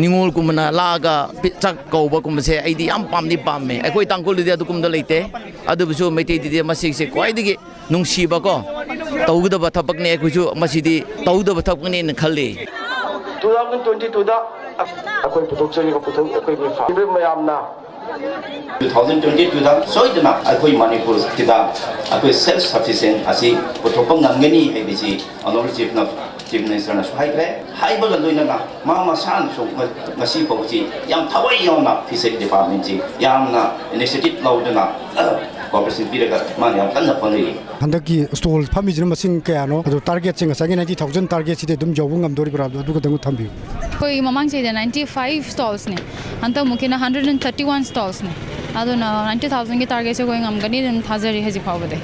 ꯅꯤꯉꯣꯜꯒꯨꯝꯕꯅ ꯂꯥꯛꯑꯒ ꯄꯤ-, ꯆꯥꯛ ꯀꯧꯕꯒꯨꯝꯕꯁꯦ ꯑꯩꯗꯤ ꯌꯥꯝ ꯄꯥꯝꯗꯤ ꯄꯥꯝꯃꯦ꯫ ꯑꯩꯈꯣꯏ ꯇꯥꯡꯈꯨꯜꯗꯗꯤ ꯑꯗꯨꯒꯨꯝꯕꯗꯣ ꯂꯩꯇꯦ, ꯑꯗꯨꯕꯨꯁꯨ ꯃꯩꯇꯩꯗꯗꯤ ꯃꯁꯤꯁꯦ ꯈ꯭ꯋꯥꯏꯗꯒꯤ ꯅꯨꯡꯁꯤꯕꯀꯣ, ꯇꯧꯒꯗꯕ ꯊꯕꯛꯅꯦ꯫ ꯑꯩꯈꯣꯏꯁꯨ ꯃꯁꯤꯗꯤ ꯇꯧꯒꯗꯕ ꯊꯕꯛꯅꯦꯅ ꯈꯜꯂꯤ꯫ ꯇꯨ ꯊꯥꯎꯖꯟ ꯇ꯭ꯋꯦꯟꯇꯤ ꯇꯨꯗ ꯑꯩꯈꯣꯏ ꯄꯨꯊꯣꯛꯆꯔꯤꯕ ꯄꯣꯠꯊꯣꯛ ꯑꯩꯈꯣꯏꯒꯤ ꯐꯥꯔꯝ ꯃꯌꯥꯝꯅ ꯇꯨ ꯊꯥꯎꯖꯟ ꯇ꯭ꯋꯦꯟꯇꯤ ꯇꯨꯗ ꯁꯣꯏꯗꯅ ꯑꯩꯈꯣꯏ ꯃꯅꯤꯄꯨꯔꯁꯤꯗ ꯑꯩꯈꯣꯏ ꯁꯦꯜꯐ ꯁꯐꯤꯁꯤꯌꯦꯟ ꯑꯁꯤ ꯄꯨꯊꯣꯛꯄ ꯉꯝꯒꯅꯤ ꯍꯥꯏꯕꯁꯤ ꯑꯣꯅꯔꯦꯕꯜ ꯆꯤꯐꯅ, ꯆꯤꯐ ꯃꯤꯅꯤꯁꯇꯔꯅꯁꯨ ꯍꯥꯏꯈ꯭ꯔꯦ꯫ ꯍꯥꯏꯕꯒ ꯂꯣꯏꯅꯅ ꯃꯥ ꯃꯁꯥꯅꯁꯨ ꯉ-, ꯉꯁꯤ ꯐꯥꯎꯕꯁꯤ ꯌꯥꯝ ꯊꯋꯥꯏ ꯌꯥꯎꯅ ꯐꯤꯁꯔꯤ ꯗꯤꯄꯥꯔꯠꯃꯦꯟꯁꯤ ꯌꯥꯝꯅ ꯏꯅꯤꯁꯤꯌꯦꯇꯤꯚ ꯂꯧꯗꯨꯅ ꯀꯣꯑꯣꯄꯔꯦꯁꯟ ꯄꯤꯔꯒ ꯃꯥꯅ ꯌꯥꯝ ꯀꯟꯅ ꯍꯣꯠꯅꯔꯤ꯫ ꯍꯟꯗꯛꯀꯤ ꯁ꯭ꯇꯣꯜ ꯐꯝꯃꯤꯁꯤꯅ ꯃꯁꯤꯡ ꯀꯌꯥꯅꯣ? ꯑꯗꯣ ꯇꯥꯔꯒꯦꯠꯁꯦ ꯉꯁꯥꯏꯒꯤ ꯅꯥꯏꯟꯇꯤ ꯊꯥꯎꯖꯟ ꯇꯥꯔꯒꯦꯠꯁꯤꯗꯤ ꯑꯗꯨꯝ ꯌꯧꯕ ꯉꯝꯗꯣꯔꯤꯕ꯭ꯔꯥ? ꯑꯗꯨ ꯈꯛꯇꯪ ꯊꯝꯕꯤꯌꯨ꯫ ꯑꯩꯈꯣꯏ ꯃꯃꯥꯡ ꯆꯍꯤꯗ ꯅꯥꯏꯟꯇꯤ ꯐꯥꯏꯚ ꯁ꯭ꯇꯣꯜꯁꯅꯦ, ꯍꯟꯗꯛ ꯃꯨꯛꯀꯤꯅ ꯍꯟꯗ꯭ꯔꯦꯠ ꯑꯦꯟ ꯊꯥꯔꯇꯤ ꯋꯥꯟ ꯁ꯭ꯇꯣꯜꯁꯅꯦ꯫ ꯑꯗꯨꯅ ꯅꯥꯏꯟꯇꯤ ꯊꯥꯎꯖꯟꯒꯤ ꯇꯥꯔꯒꯦꯠꯁꯦ ꯑꯩꯈꯣꯏ ꯉꯝꯒꯅꯤ ꯑꯗꯨꯝ ꯊꯥꯖꯔꯤ ꯍꯧꯖꯤꯛ ꯐꯥꯎꯕꯗꯤ꯫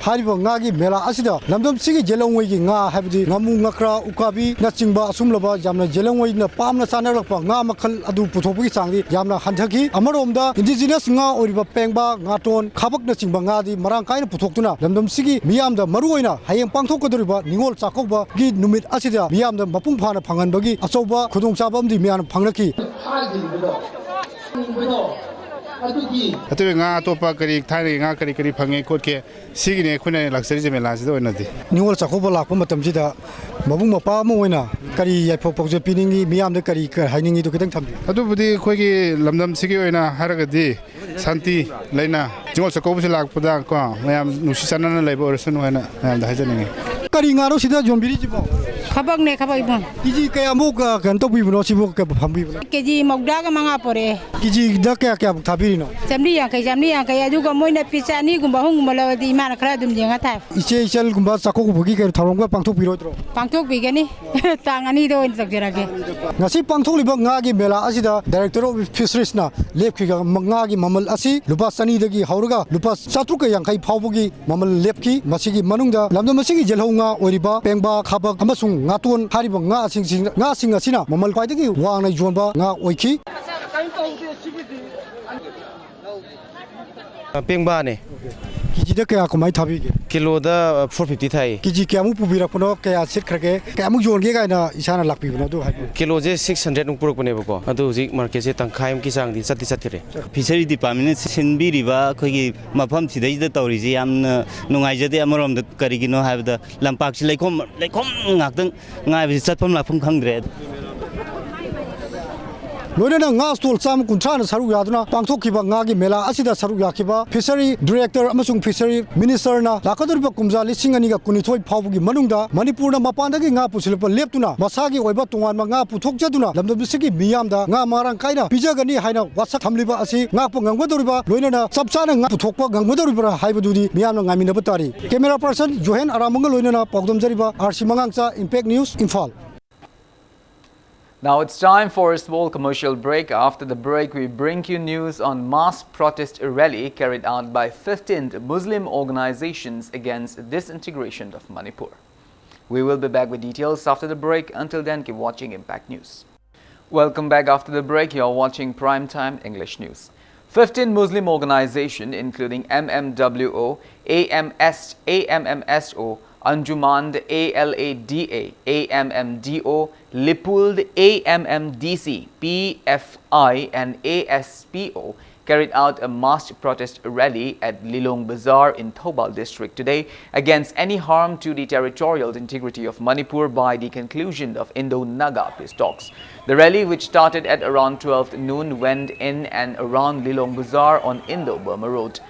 ꯍꯥꯏꯔꯤꯕ ꯉꯥꯒꯤ ꯃꯦꯂꯥ ꯑꯁꯤꯗ ꯂꯝꯗꯝꯁꯤꯒꯤ ꯌꯦꯜꯍꯧꯉꯩꯒꯤ ꯉꯥ, ꯍꯥꯏꯕꯗꯤ ꯉꯥꯃꯨ, ꯉꯀ꯭ꯔꯥ, ꯎꯀꯥꯕꯤꯅꯆꯤꯡꯕ ꯑꯁꯨꯝꯂꯕ ꯌꯥꯝꯅ ꯌꯦꯜꯍꯧꯉꯩꯅ ꯄꯥꯝꯅ ꯆꯥꯅꯔꯛꯄ ꯉꯥ ꯃꯈꯜ ꯑꯗꯨ ꯄꯨꯊꯣꯛꯄꯒꯤ ꯆꯥꯡꯗꯤ ꯌꯥꯝꯅ ꯍꯟꯊꯈꯤ꯫ ꯑꯃꯔꯣꯝꯗ ꯏꯟꯗꯤꯖꯤꯅꯁ ꯉꯥ ꯑꯣꯏꯔꯤꯕ ꯄꯦꯡꯕꯥ, ꯉꯥꯇꯣꯟ, ꯈꯥꯕꯛꯅꯆꯤꯡꯕ ꯉꯥꯗꯤ ꯃꯔꯥꯡ ꯀꯥꯏꯅ ꯄꯨꯊꯣꯛꯇꯨꯅ ꯂꯝꯗꯝꯁꯤꯒꯤ ꯃꯤꯌꯥꯝꯗ ꯃꯔꯨꯑꯣꯏꯅ ꯍꯌꯦꯡ ꯄꯥꯡꯊꯣꯛꯀꯗꯧꯔꯤꯕ ꯅꯤꯉꯣꯜ ꯆꯥꯛꯀꯧꯕꯒꯤ ꯅꯨꯃꯤꯠ ꯑꯁꯤꯗ ꯃꯤꯌꯥꯝꯗ ꯃꯄꯨꯡ ꯐꯥꯅ ꯐꯪꯍꯟꯕꯒꯤ ꯑꯆꯧꯕ ꯈꯨꯗꯣꯡꯆꯥꯕ ꯑꯃꯗꯤ ꯃꯤꯌꯥꯝꯅ ꯐꯪꯂꯛꯈꯤ꯫ ꯑꯇꯩ ꯉꯥ ꯑꯇꯣꯞꯄ ꯀꯔꯤ ꯊꯥꯏꯅꯒꯤ ꯉꯥ ꯀꯔꯤ ꯀꯔꯤ ꯐꯪꯉꯦ ꯈꯣꯠꯀꯦ, ꯁꯤꯒꯤꯅꯦ ꯑꯩꯈꯣꯏꯅ ꯂꯥꯛꯆꯔꯤꯁꯦ ꯃꯦꯂꯥꯁꯤꯗ ꯑꯣꯏꯅꯗꯤ꯫ ꯅꯤꯉꯣꯜ ꯆꯥꯛꯀꯧꯕ ꯂꯥꯛꯄ ꯃꯇꯝꯁꯤꯗ ꯃꯕꯨꯡ ꯃꯧꯄ꯭ꯋꯥ ꯑꯃ ꯑꯣꯏꯅ ꯀꯔꯤ ꯌꯥꯏꯐ ꯄꯥꯎꯖꯦꯜ ꯄꯤꯅꯤꯡꯉꯤ, ꯃꯤꯌꯥꯝꯗ ꯀꯔꯤ ꯀꯔꯤ ꯍꯥꯏꯅꯤꯡꯉꯤꯗꯨ ꯈꯤꯇꯪ ꯊꯝꯕꯤꯌꯨ꯫ ꯑꯗꯨꯕꯨꯗꯤ ꯑꯩꯈꯣꯏꯒꯤ ꯂꯝꯗꯝꯁꯤꯒꯤ ꯑꯣꯏꯅ ꯍꯥꯏꯔꯒꯗꯤ ꯁꯥꯟꯇꯤ ꯂꯩꯅ ꯅꯤꯉꯣꯜ ꯆꯥꯛꯀꯧꯕꯁꯤ ꯂꯥꯛꯄꯗ ꯀꯣ ꯃꯌꯥꯝ ꯅꯨꯡꯁꯤ ꯆꯥꯟꯅꯅ ꯂꯩꯕ ꯑꯣꯏꯔꯁꯅꯨ ꯍꯥꯏꯅ ꯃꯌꯥꯝꯗ ꯍꯥꯏꯖꯅꯤꯡꯉꯤ꯫ ꯀꯔꯤ ꯉꯥꯅꯣ ꯁꯤꯗ ꯌꯣꯟꯕꯤꯔꯤꯁꯤꯕꯣ? ꯈꯕꯛꯅꯦ, ꯈꯕꯛ ꯏꯕꯨꯡ꯫ ꯀꯦꯖꯤ ꯀꯌꯥꯃꯨꯛ, ꯑ, ꯀꯩꯅꯣ ꯇꯧꯕꯤꯕꯅꯣ ꯁꯤꯕꯨ, ꯀ-, ꯐꯪꯕꯤꯕꯅꯣ? ꯀꯦꯖꯤ ꯃꯧꯗ꯭ꯔꯥꯒ ꯃꯉꯥ ꯄꯣꯔꯛꯑꯦ꯫ ꯀꯦꯖꯤꯗ ꯀꯌꯥ ꯀꯌꯥꯃꯨꯛ ꯊꯥꯕꯤꯔꯤꯅꯣ? ꯆꯥꯝꯔꯤ ꯌꯥꯡꯈꯩ, ꯆꯥꯝꯔꯤ ꯌꯥꯡꯈꯩ꯫ ꯑꯗꯨꯒ ꯃꯣꯏꯅ ꯄꯤꯁ ꯑꯅꯤꯒꯨꯝꯕ ꯑꯍꯨꯝꯒꯨꯝꯕ ꯂꯧꯔꯗꯤ ꯏꯃꯥꯅ ꯈꯔ ꯑꯗꯨꯝ ꯌꯦꯡꯉ ꯊꯥꯏ꯫ ꯏꯆꯦ ꯏꯆꯜꯒꯨꯝꯕ ꯆꯥꯛꯀꯧꯕꯒꯤ ꯀꯩꯅꯣ ꯊꯧꯔꯝꯒ ꯄꯥꯡꯊꯣꯛꯄꯤꯔꯣꯏꯗ꯭ꯔꯣ? ꯄꯥꯡꯊꯣꯛꯄꯤꯒꯅꯤ꯫ ꯇꯥꯡ ꯑꯅꯤꯗ ꯑꯣꯏꯅ ꯇꯧꯖꯔꯒꯦ꯫ ꯉꯁꯤ ꯄꯥꯡꯊꯣꯛꯂꯤꯕ ꯉꯥꯒꯤ ꯃꯦꯂꯥ ꯑꯁꯤꯗ Director of Fisheries ꯅ ꯂꯦꯞꯈꯤꯕ ꯉꯥꯒꯤ ꯃꯃꯜ ꯑꯁꯤ ꯂꯨꯄꯥ ꯆꯅꯤꯗꯒꯤ ꯍꯧꯔꯒ ꯂꯨꯄꯥ ꯆꯥꯇ꯭ꯔꯨꯛꯀ ꯌꯥꯡꯈꯩ ꯐꯥꯎꯕꯒꯤ ꯃꯃꯜ ꯂꯦꯞꯈꯤ꯫ ꯃꯁꯤꯒꯤ ꯃꯅꯨꯡꯗ ꯂꯝꯗꯝ ꯑꯁꯤꯒꯤ ꯌꯦꯜꯍꯧ ꯉꯥ ꯑꯣꯏꯔꯤꯕ ꯄꯦꯡꯕꯥ, ꯈꯥꯕꯛ ꯑꯃꯁꯨꯡ ꯉꯥꯇꯣꯟ ꯍꯥꯏꯔꯤꯕ ꯉꯥꯁꯤꯡꯁꯤ, ꯉꯥꯁꯤꯡ ꯑꯁꯤꯅ ꯃꯃꯜ ꯈ꯭ꯋꯥꯏꯗꯒꯤ ꯋꯥꯡꯅ ꯌꯣꯟꯕ ꯉꯥ ꯑꯣꯏꯈꯤ꯫ ꯄꯦꯡꯕꯥꯅꯦ꯫ ꯀꯦꯖꯤꯗ ꯀꯌꯥ ꯀꯃꯥꯏꯅ ꯊꯥꯕꯤꯒꯦ? ꯀꯤꯂꯣꯗ ꯐꯣꯔ ꯐꯤꯐꯇꯤ ꯊꯥꯏꯌꯦ꯫ ꯀꯦꯖꯤ ꯀꯌꯥꯃꯨꯛ ꯄꯨꯕꯤꯔꯛꯄꯅꯣ, ꯀꯌꯥ ꯁꯤꯠꯈ꯭ꯔꯒꯦ, ꯀꯌꯥꯃꯨꯛ ꯌꯣꯟꯒꯦ ꯀꯥꯏꯅ ꯏꯁꯥꯅ ꯂꯥꯛꯄꯤꯕꯅꯣ ꯑꯗꯨ ꯍꯥꯏꯕꯤꯌꯨ꯫ ꯀꯤꯂꯣꯁꯦ ꯁꯤꯛꯁ ꯍꯟꯗ꯭ꯔꯦꯗꯃꯨꯛ ꯄꯨꯔꯛꯄꯅꯦꯕꯀꯣ, ꯑꯗꯨ ꯍꯧꯖꯤꯛ ꯃꯥꯔꯀꯦꯠꯁꯦ ꯇꯪꯈꯥꯏꯃꯨꯛꯀꯤ ꯆꯥꯡꯗꯤ ꯆꯠꯇꯤ ꯆꯠꯈ꯭ꯔꯦ꯫ ꯐꯤꯁꯔꯤ ꯗꯤꯄꯥꯔꯠꯃꯦꯟꯅ ꯁꯤꯟꯕꯤꯔꯤꯕ ꯑꯩꯈꯣꯏꯒꯤ ꯃꯐꯝꯁꯤꯗꯩꯁꯤꯗ ꯇꯧꯔꯤꯁꯦ ꯌꯥꯝꯅ ꯅꯨꯡꯉꯥꯏꯖꯗꯦ꯫ ꯑꯃꯔꯣꯝꯗ ꯀꯔꯤꯒꯤꯅꯣ ꯍꯥꯏꯕꯗ ꯂꯝꯄꯥꯛꯁꯤ ꯂꯩꯈꯣꯝ, ꯂꯩꯈꯣꯝ ꯉꯥꯛꯇꯪ ꯉꯥꯏꯕꯁꯤ ꯆꯠꯐꯝ ꯂꯥꯛꯐꯝ ꯈꯪꯗ꯭ꯔꯦ꯫ ꯂꯣꯏꯅꯅ ꯉꯥ ꯁ꯭ꯇꯣꯜ ꯆꯥꯝꯃ ꯀꯨꯟꯊ꯭ꯔꯥꯅ ꯁꯔꯨꯛ ꯌꯥꯗꯨꯅ ꯄꯥꯡꯊꯣꯛꯈꯤꯕ ꯉꯥꯒꯤ ꯃꯦꯂꯥ ꯑꯁꯤꯗ ꯁꯔꯨꯛ ꯌꯥꯈꯤꯕ ꯐꯤꯁꯔꯤ ꯗꯤꯔꯦꯛꯇꯔ ꯑꯃꯁꯨꯡ ꯐꯤꯁꯔꯤ ꯃꯤꯅꯤꯁꯇꯔꯅ ꯂꯥꯛꯀꯗꯧꯔꯤꯕ ꯀꯨꯝꯖꯥ ꯂꯤꯁꯤꯡ ꯑꯅꯤꯒ ꯀꯨꯟꯅꯤꯊꯣꯏ ꯐꯥꯎꯕꯒꯤ ꯃꯅꯨꯡꯗ ꯃꯅꯤꯄꯨꯔꯅ ꯃꯄꯥꯟꯗꯒꯤ ꯉꯥ ꯄꯨꯁꯤꯜꯂꯛꯄ ꯂꯦꯞꯇꯨꯅ ꯃꯁꯥꯒꯤ ꯑꯣꯏꯕ ꯇꯣꯉꯥꯟꯕ ꯉꯥ ꯄꯨꯊꯣꯛꯆꯗꯨꯅ ꯂꯝꯗꯝ ꯑꯁꯤꯒꯤ ꯃꯤꯌꯥꯝꯗ ꯉꯥ ꯃꯔꯥꯡ ꯀꯥꯏꯅ ꯄꯤꯖꯒꯅꯤ ꯍꯥꯏꯅ ꯋꯥꯁꯛ ꯊꯝꯂꯤꯕ ꯑꯁꯤ ꯉꯥꯛꯄ ꯉꯝꯒꯗꯧꯔꯤꯕ꯭ꯔꯥ, ꯂꯣꯏꯅꯅ ꯆꯞ ꯆꯥꯅ ꯉꯥ ꯄꯨꯊꯣꯛꯄ ꯉꯝꯒꯗꯧꯔꯤꯕ꯭ꯔꯥ ꯍꯥꯏꯕꯗꯨꯗꯤ ꯃꯤꯌꯥꯝꯅ ꯉꯥꯏꯃꯤꯟꯅꯕ ꯇꯥꯔꯤ꯫ ꯀꯦꯃꯦꯔꯥ ꯄꯥꯔꯁꯟ ꯖꯣꯍꯦꯟ ꯑꯔꯥꯃꯪꯒ ꯂꯣꯏꯅꯅ ꯄꯥꯎꯗꯝꯖꯔꯤꯕ ꯑꯥꯔ ꯁꯤ ꯃꯉꯥꯡꯆꯥ, impact news, Imphal. Now it's time for a small commercial break. After the break, we bring you news on mass protest rally carried out by fifteenth Muslim organizations against disintegration of Manipur. We will be back with details after the break. Until then, keep watching Impact News. Welcome back after the break. You're watching Prime Time English News. fifteen Muslim organizations, including M M W O, A M S, A M M S O, Anjuman, A L A D A, A M M D O, Lipuld, A M M D C, P F I, and A S P O, carried out a mass protest rally at Lilong Bazar in Thoubal district today against any harm to the territorial integrity of Manipur by the conclusion of Indo-Naga peace talks. The rally, which started at around twelve noon, went in and around Lilong Bazar on Indo-Burma Road.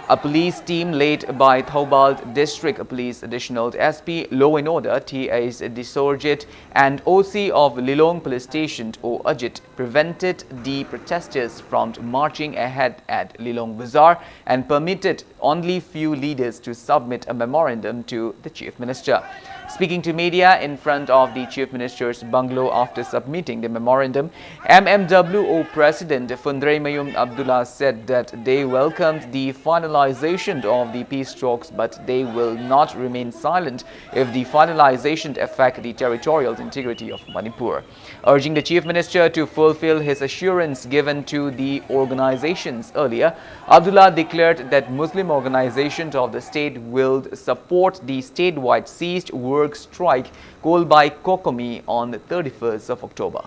A police team led by Thoubal District Police Additional S P, Law and Order, T S Disorjit, and O C of Lilong Police Station, O Ajit, prevented the protesters from marching ahead at Lilong Bazar and permitted only few leaders to submit a memorandum to the Chief Minister. Speaking to media in front of the Chief Minister's bungalow after submitting the memorandum, M M W O President Fundreimayum Abdullah said that they welcomed the finalization of the peace talks, but they will not remain silent if the finalization affect the territorial integrity of Manipur. Urging the Chief Minister to fulfill his assurance given to the organizations earlier, Abdullah declared that Muslim organizations of the state will support the statewide ceased work strike called by COCOMI on the thirty-first of October.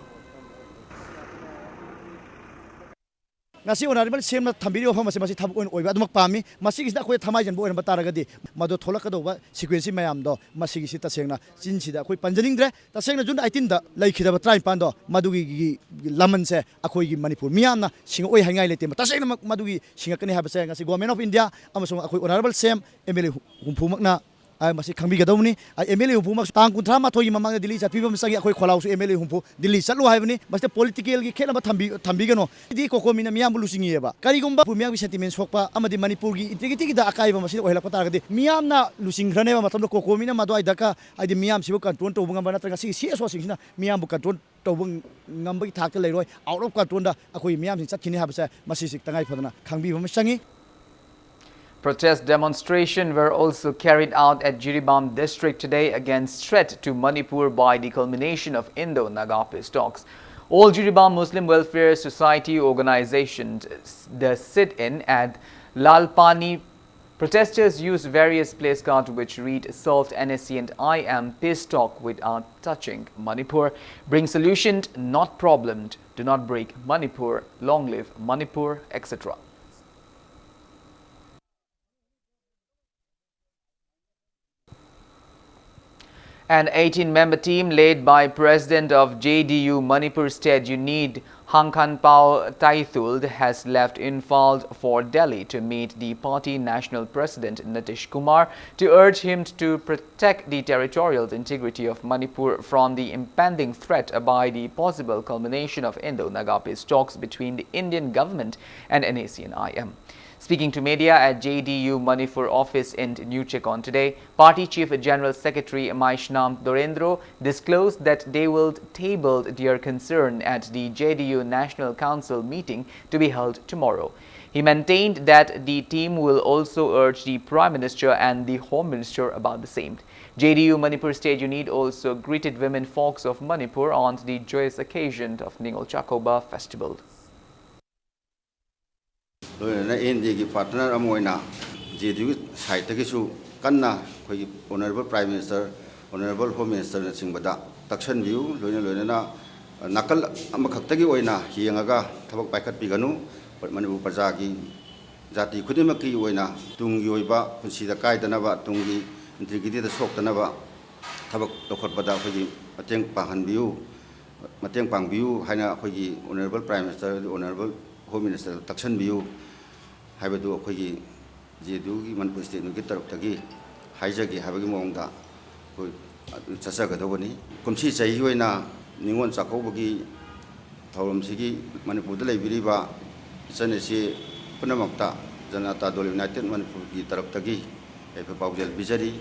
ꯉꯁꯤ honourable ꯁꯤ ꯑꯦꯝꯅ ꯊꯝꯕꯤꯔꯤꯕ ꯋꯥꯐꯝ ꯑꯁꯤ ꯃꯁꯤ ꯊꯕꯛ ꯑꯣꯏꯅ ꯑꯣꯏꯕ ꯑꯗꯨꯃꯛ ꯄꯥꯝꯃꯤ꯫ ꯃꯁꯤꯒꯤꯁꯤꯗ ꯑꯩꯈꯣꯏ ꯊꯃꯥꯏꯖꯟꯕ ꯑꯣꯏꯔꯝꯕ ꯇꯥꯔꯒꯗꯤ ꯃꯗꯨ ꯊꯣꯛꯂꯛꯀꯗꯧꯕ ꯁꯤꯀ꯭ꯋꯦꯟꯁꯁꯤ ꯃꯌꯥꯝꯗꯣ ꯃꯁꯤꯒꯤꯁꯤ ꯇꯁꯦꯡꯅ ꯆꯤꯟꯁꯤꯗ ꯑꯩꯈꯣꯏ ꯄꯟꯖꯅꯤꯡꯗ꯭ꯔꯦ꯫ ꯇꯁꯦꯡꯅ ꯖꯨꯟ ꯑꯩꯠꯇꯤꯟꯗ ꯂꯩꯈꯤꯗꯕ ꯇꯔꯥꯅꯤꯄꯥꯟꯗꯣ ꯃꯗꯨꯒꯤ ꯂꯃꯟꯁꯦ ꯑꯩꯈꯣꯏꯒꯤ ꯃꯅꯤꯄꯨꯔ ꯃꯤꯌꯥꯝꯅ ꯁꯤꯡꯉꯛꯑꯣꯏ ꯍꯥꯏꯉꯥꯏ ꯂꯩꯇꯦ꯫ ꯇꯁꯦꯡꯅꯃꯛ ꯃꯗꯨꯒꯤ ꯁꯤꯡꯉꯛꯀꯅꯤ ꯍꯥꯏꯕꯁꯦ ꯉꯁꯤ ꯒꯣꯔꯃꯦꯟ ꯑꯣꯐ ꯏꯟꯗꯤꯌꯥ ꯑꯃꯁꯨꯡ ꯑꯩꯈꯣꯏ ꯑꯣꯅꯔꯦꯕꯜ ꯁꯤ ꯑꯦꯝ ꯑꯦꯝ ꯑꯦꯜ ꯑꯦ ꯍꯨꯝꯐꯨꯃꯛꯅ ꯑ, ꯃꯁꯤ ꯈꯪꯕꯤꯒꯗꯧꯕꯅꯤ꯫ ꯑꯦꯝ ꯑꯦꯜ ꯑꯦ ꯍꯨꯝꯐꯨꯃꯛ ꯇꯥꯡ ꯀꯨꯟꯊ꯭ꯔꯥ ꯃꯥꯊꯣꯏꯒꯤ ꯃꯃꯥꯡꯗ ꯗꯤꯜꯂꯤ ꯆꯠꯄꯤꯕ ꯑꯃ ꯆꯪꯉꯤ꯫ ꯑꯩꯈꯣꯏ ꯈꯣꯜꯂꯥꯎꯁꯨ ꯑꯦꯝ ꯑꯦꯜ ꯑꯦ ꯍꯨꯝꯐꯨ ꯗꯤꯜꯂꯤ ꯆꯠꯂꯨ ꯍꯥꯏꯕꯅꯤ꯫ ꯃꯁꯤꯗ ꯄꯣꯂꯤꯇꯤꯀꯦꯜꯒꯤ ꯈꯦꯠꯅꯕ ꯊꯝꯕꯤ-, ꯊꯝꯕꯤꯒꯅꯨ꯫ ꯍꯥꯏꯗꯤ ꯀꯣꯀꯣꯃꯤꯅ ꯃꯤꯌꯥꯝꯕꯨ ꯂꯨꯆꯤꯡꯉꯤꯑꯕ꯫ ꯀꯔꯤꯒꯨꯝꯕ ꯃꯤꯌꯥꯝꯒꯤ ꯁꯦꯟꯇꯤꯃꯦꯟ ꯁꯣꯛꯄ ꯑꯃꯗꯤ ꯃꯅꯤꯄꯨꯔꯒꯤ ꯏꯟꯇꯤꯒ꯭ꯔꯤꯇꯤꯒꯤꯗ ꯑꯀꯥꯏꯕ ꯃꯁꯤꯗ ꯑꯣꯏꯍꯜꯂꯛꯄ ꯇꯥꯔꯒꯗꯤ ꯃꯤꯌꯥꯝꯅ ꯂꯨꯆꯤꯡꯈ꯭ꯔꯅꯦꯕ꯫ ꯃꯇꯝꯗ ꯀꯣꯀꯣꯃꯤꯅ ꯃꯗꯨꯋꯥꯏꯗ ꯀ-, ꯍꯥꯏꯗꯤ ꯃꯤꯌꯥꯝꯁꯤꯕꯨ ꯀꯟꯇ꯭ꯔꯣꯜ ꯇꯧꯕ ꯉꯝꯕ ꯅꯠꯇ꯭ꯔꯒ ꯁꯤꯒꯤ ꯁꯤ ꯑꯦꯁ ꯑꯣꯁꯤꯡꯁꯤꯅ ꯃꯤꯌꯥꯝꯕꯨ ꯀꯟꯇ꯭ꯔꯣꯜ ꯇꯧꯕ ꯉꯝꯕꯒꯤ ꯊꯥꯛꯇ ꯂꯩꯔꯣꯏ꯫ ꯑꯥꯎꯠ ꯑꯣꯐ ꯀꯟꯇ꯭ꯔꯣꯜꯗ ꯑꯩꯈꯣꯏꯒꯤ ꯃꯤꯌꯥꯝꯁꯤꯡ ꯆꯠꯈꯤꯅꯤ ꯍꯥꯏꯕꯁꯦ ꯃꯁꯤꯁꯤ ꯇꯉꯥꯏ ꯐꯗꯅ ꯈꯪꯕꯤꯕ ꯑꯃ ꯆꯪꯉꯤ꯫ Protest demonstrations were also carried out at Jiribam district today against threat to Manipur by the culmination of Indo-Naga peace talks. All Jiribam Muslim Welfare Society organizations, the sit-in at Lalpani, protesters used various placards which read "Solved N S C and I M, peace talk without touching Manipur, bring solution, not problem, do not break Manipur, long live Manipur," et cetera. An eighteen-member team led by President of J D U Manipur State Unit, Hangkhanpao Taithuld, has left Imphal for Delhi to meet the party National President Nitish Kumar to urge him to protect the territorial integrity of Manipur from the impending threat by the possible culmination of Indo-Naga peace talks between the Indian government and N S C and I M. Speaking to media at J D U Manipur office in New Checkon today, party chief general secretary Maishnam Dorendro disclosed that they will table their concern at the J D U National Council meeting to be held tomorrow. He maintained that the team will also urge the Prime Minister and the Home Minister about the same. J D U Manipur State Unit also greeted women folks of Manipur on the joyous occasion of Ningol Chakouba festival. ꯂꯣꯏꯅꯅ N D ꯑꯦꯒꯤ partner ꯑꯃ ꯑꯣꯏꯅ J ꯗꯤ ꯌꯨꯒꯤ ꯁꯥꯏꯠꯇꯒꯤꯁꯨ ꯀꯟꯅ ꯑꯩꯈꯣꯏꯒꯤ honourable prime minister, honourable home ꯃꯤꯅꯤꯁꯇꯔꯅꯆꯤꯡꯕꯗ ꯇꯛꯁꯟꯕꯤꯌꯨ꯫ ꯂꯣꯏꯅ ꯂꯣꯏꯅꯅ ꯅꯥꯀꯜ ꯑꯃꯈꯛꯇꯒꯤ ꯑꯣꯏꯅ ꯌꯦꯡꯉꯒ ꯊꯕꯛ ꯄꯥꯏꯈꯠꯄꯤꯒꯅꯨ꯫ ꯃꯅꯤꯄꯨꯔ ꯄ꯭ꯔꯖꯥꯒꯤ, ꯖꯥꯇꯤ ꯈꯨꯗꯤꯡꯃꯛꯀꯤ ꯑꯣꯏꯅ ꯇꯨꯡꯒꯤ ꯑꯣꯏꯕ ꯄꯨꯟꯁꯤꯗ ꯀꯥꯏꯗꯅꯕ, ꯇꯨꯡꯒꯤ ꯏꯟꯇꯤꯒ꯭ꯔꯤꯇꯤꯗ ꯁꯣꯛꯇꯅꯕ ꯊꯕꯛ ꯂꯧꯈꯠꯄꯗ ꯑꯩꯈꯣꯏꯒꯤ ꯃꯇꯦꯡ ꯄꯥꯡꯍꯟꯕꯤꯌꯨ꯫ ꯃꯇꯦꯡ ꯄꯥꯡꯕꯤꯌꯨ ꯍꯥꯏꯅ ꯑꯩꯈꯣꯏꯒꯤ honourable prime minister, honourable home ꯃꯤꯅꯤꯁꯇꯔꯗ ꯇꯛꯁꯟꯕꯤꯌꯨ ꯍꯥꯏꯕꯗꯨ ꯑꯩꯈꯣꯏꯒꯤ ꯖꯦ ꯗꯤ ꯌꯨꯒꯤ ꯃꯅꯤꯄꯨꯔ ꯁ꯭ꯇꯦꯠ ꯌꯨꯅꯤꯠꯀꯤ ꯇꯔꯞꯇꯒꯤ ꯍꯥꯏꯖꯒꯦ ꯍꯥꯏꯕꯒꯤ ꯃꯑꯣꯡꯗ ꯑꯩꯈꯣꯏ ꯆꯠꯆꯒꯗꯧꯕꯅꯤ꯫ ꯀꯨꯝꯁꯤ ꯆꯍꯤꯒꯤ ꯑꯣꯏꯅ ꯅꯤꯉꯣꯜ ꯆꯥꯛꯀꯧꯕꯒꯤ ꯊꯧꯔꯝꯁꯤꯒꯤ ꯃꯅꯤꯄꯨꯔꯗ ꯂꯩꯕꯤꯔꯤꯕ ꯏꯆꯟ ꯏꯆꯦ ꯄꯨꯝꯅꯃꯛꯇ ꯖꯅꯇꯥ ꯗꯜ ꯌꯨꯅꯥꯏꯇꯦꯗ ꯃꯅꯤꯄꯨꯔꯒꯤ ꯇꯔꯞꯇꯒꯤ ꯌꯥꯏꯐ ꯄꯥꯎꯖꯦꯜ ꯄꯤꯖꯔꯤ꯫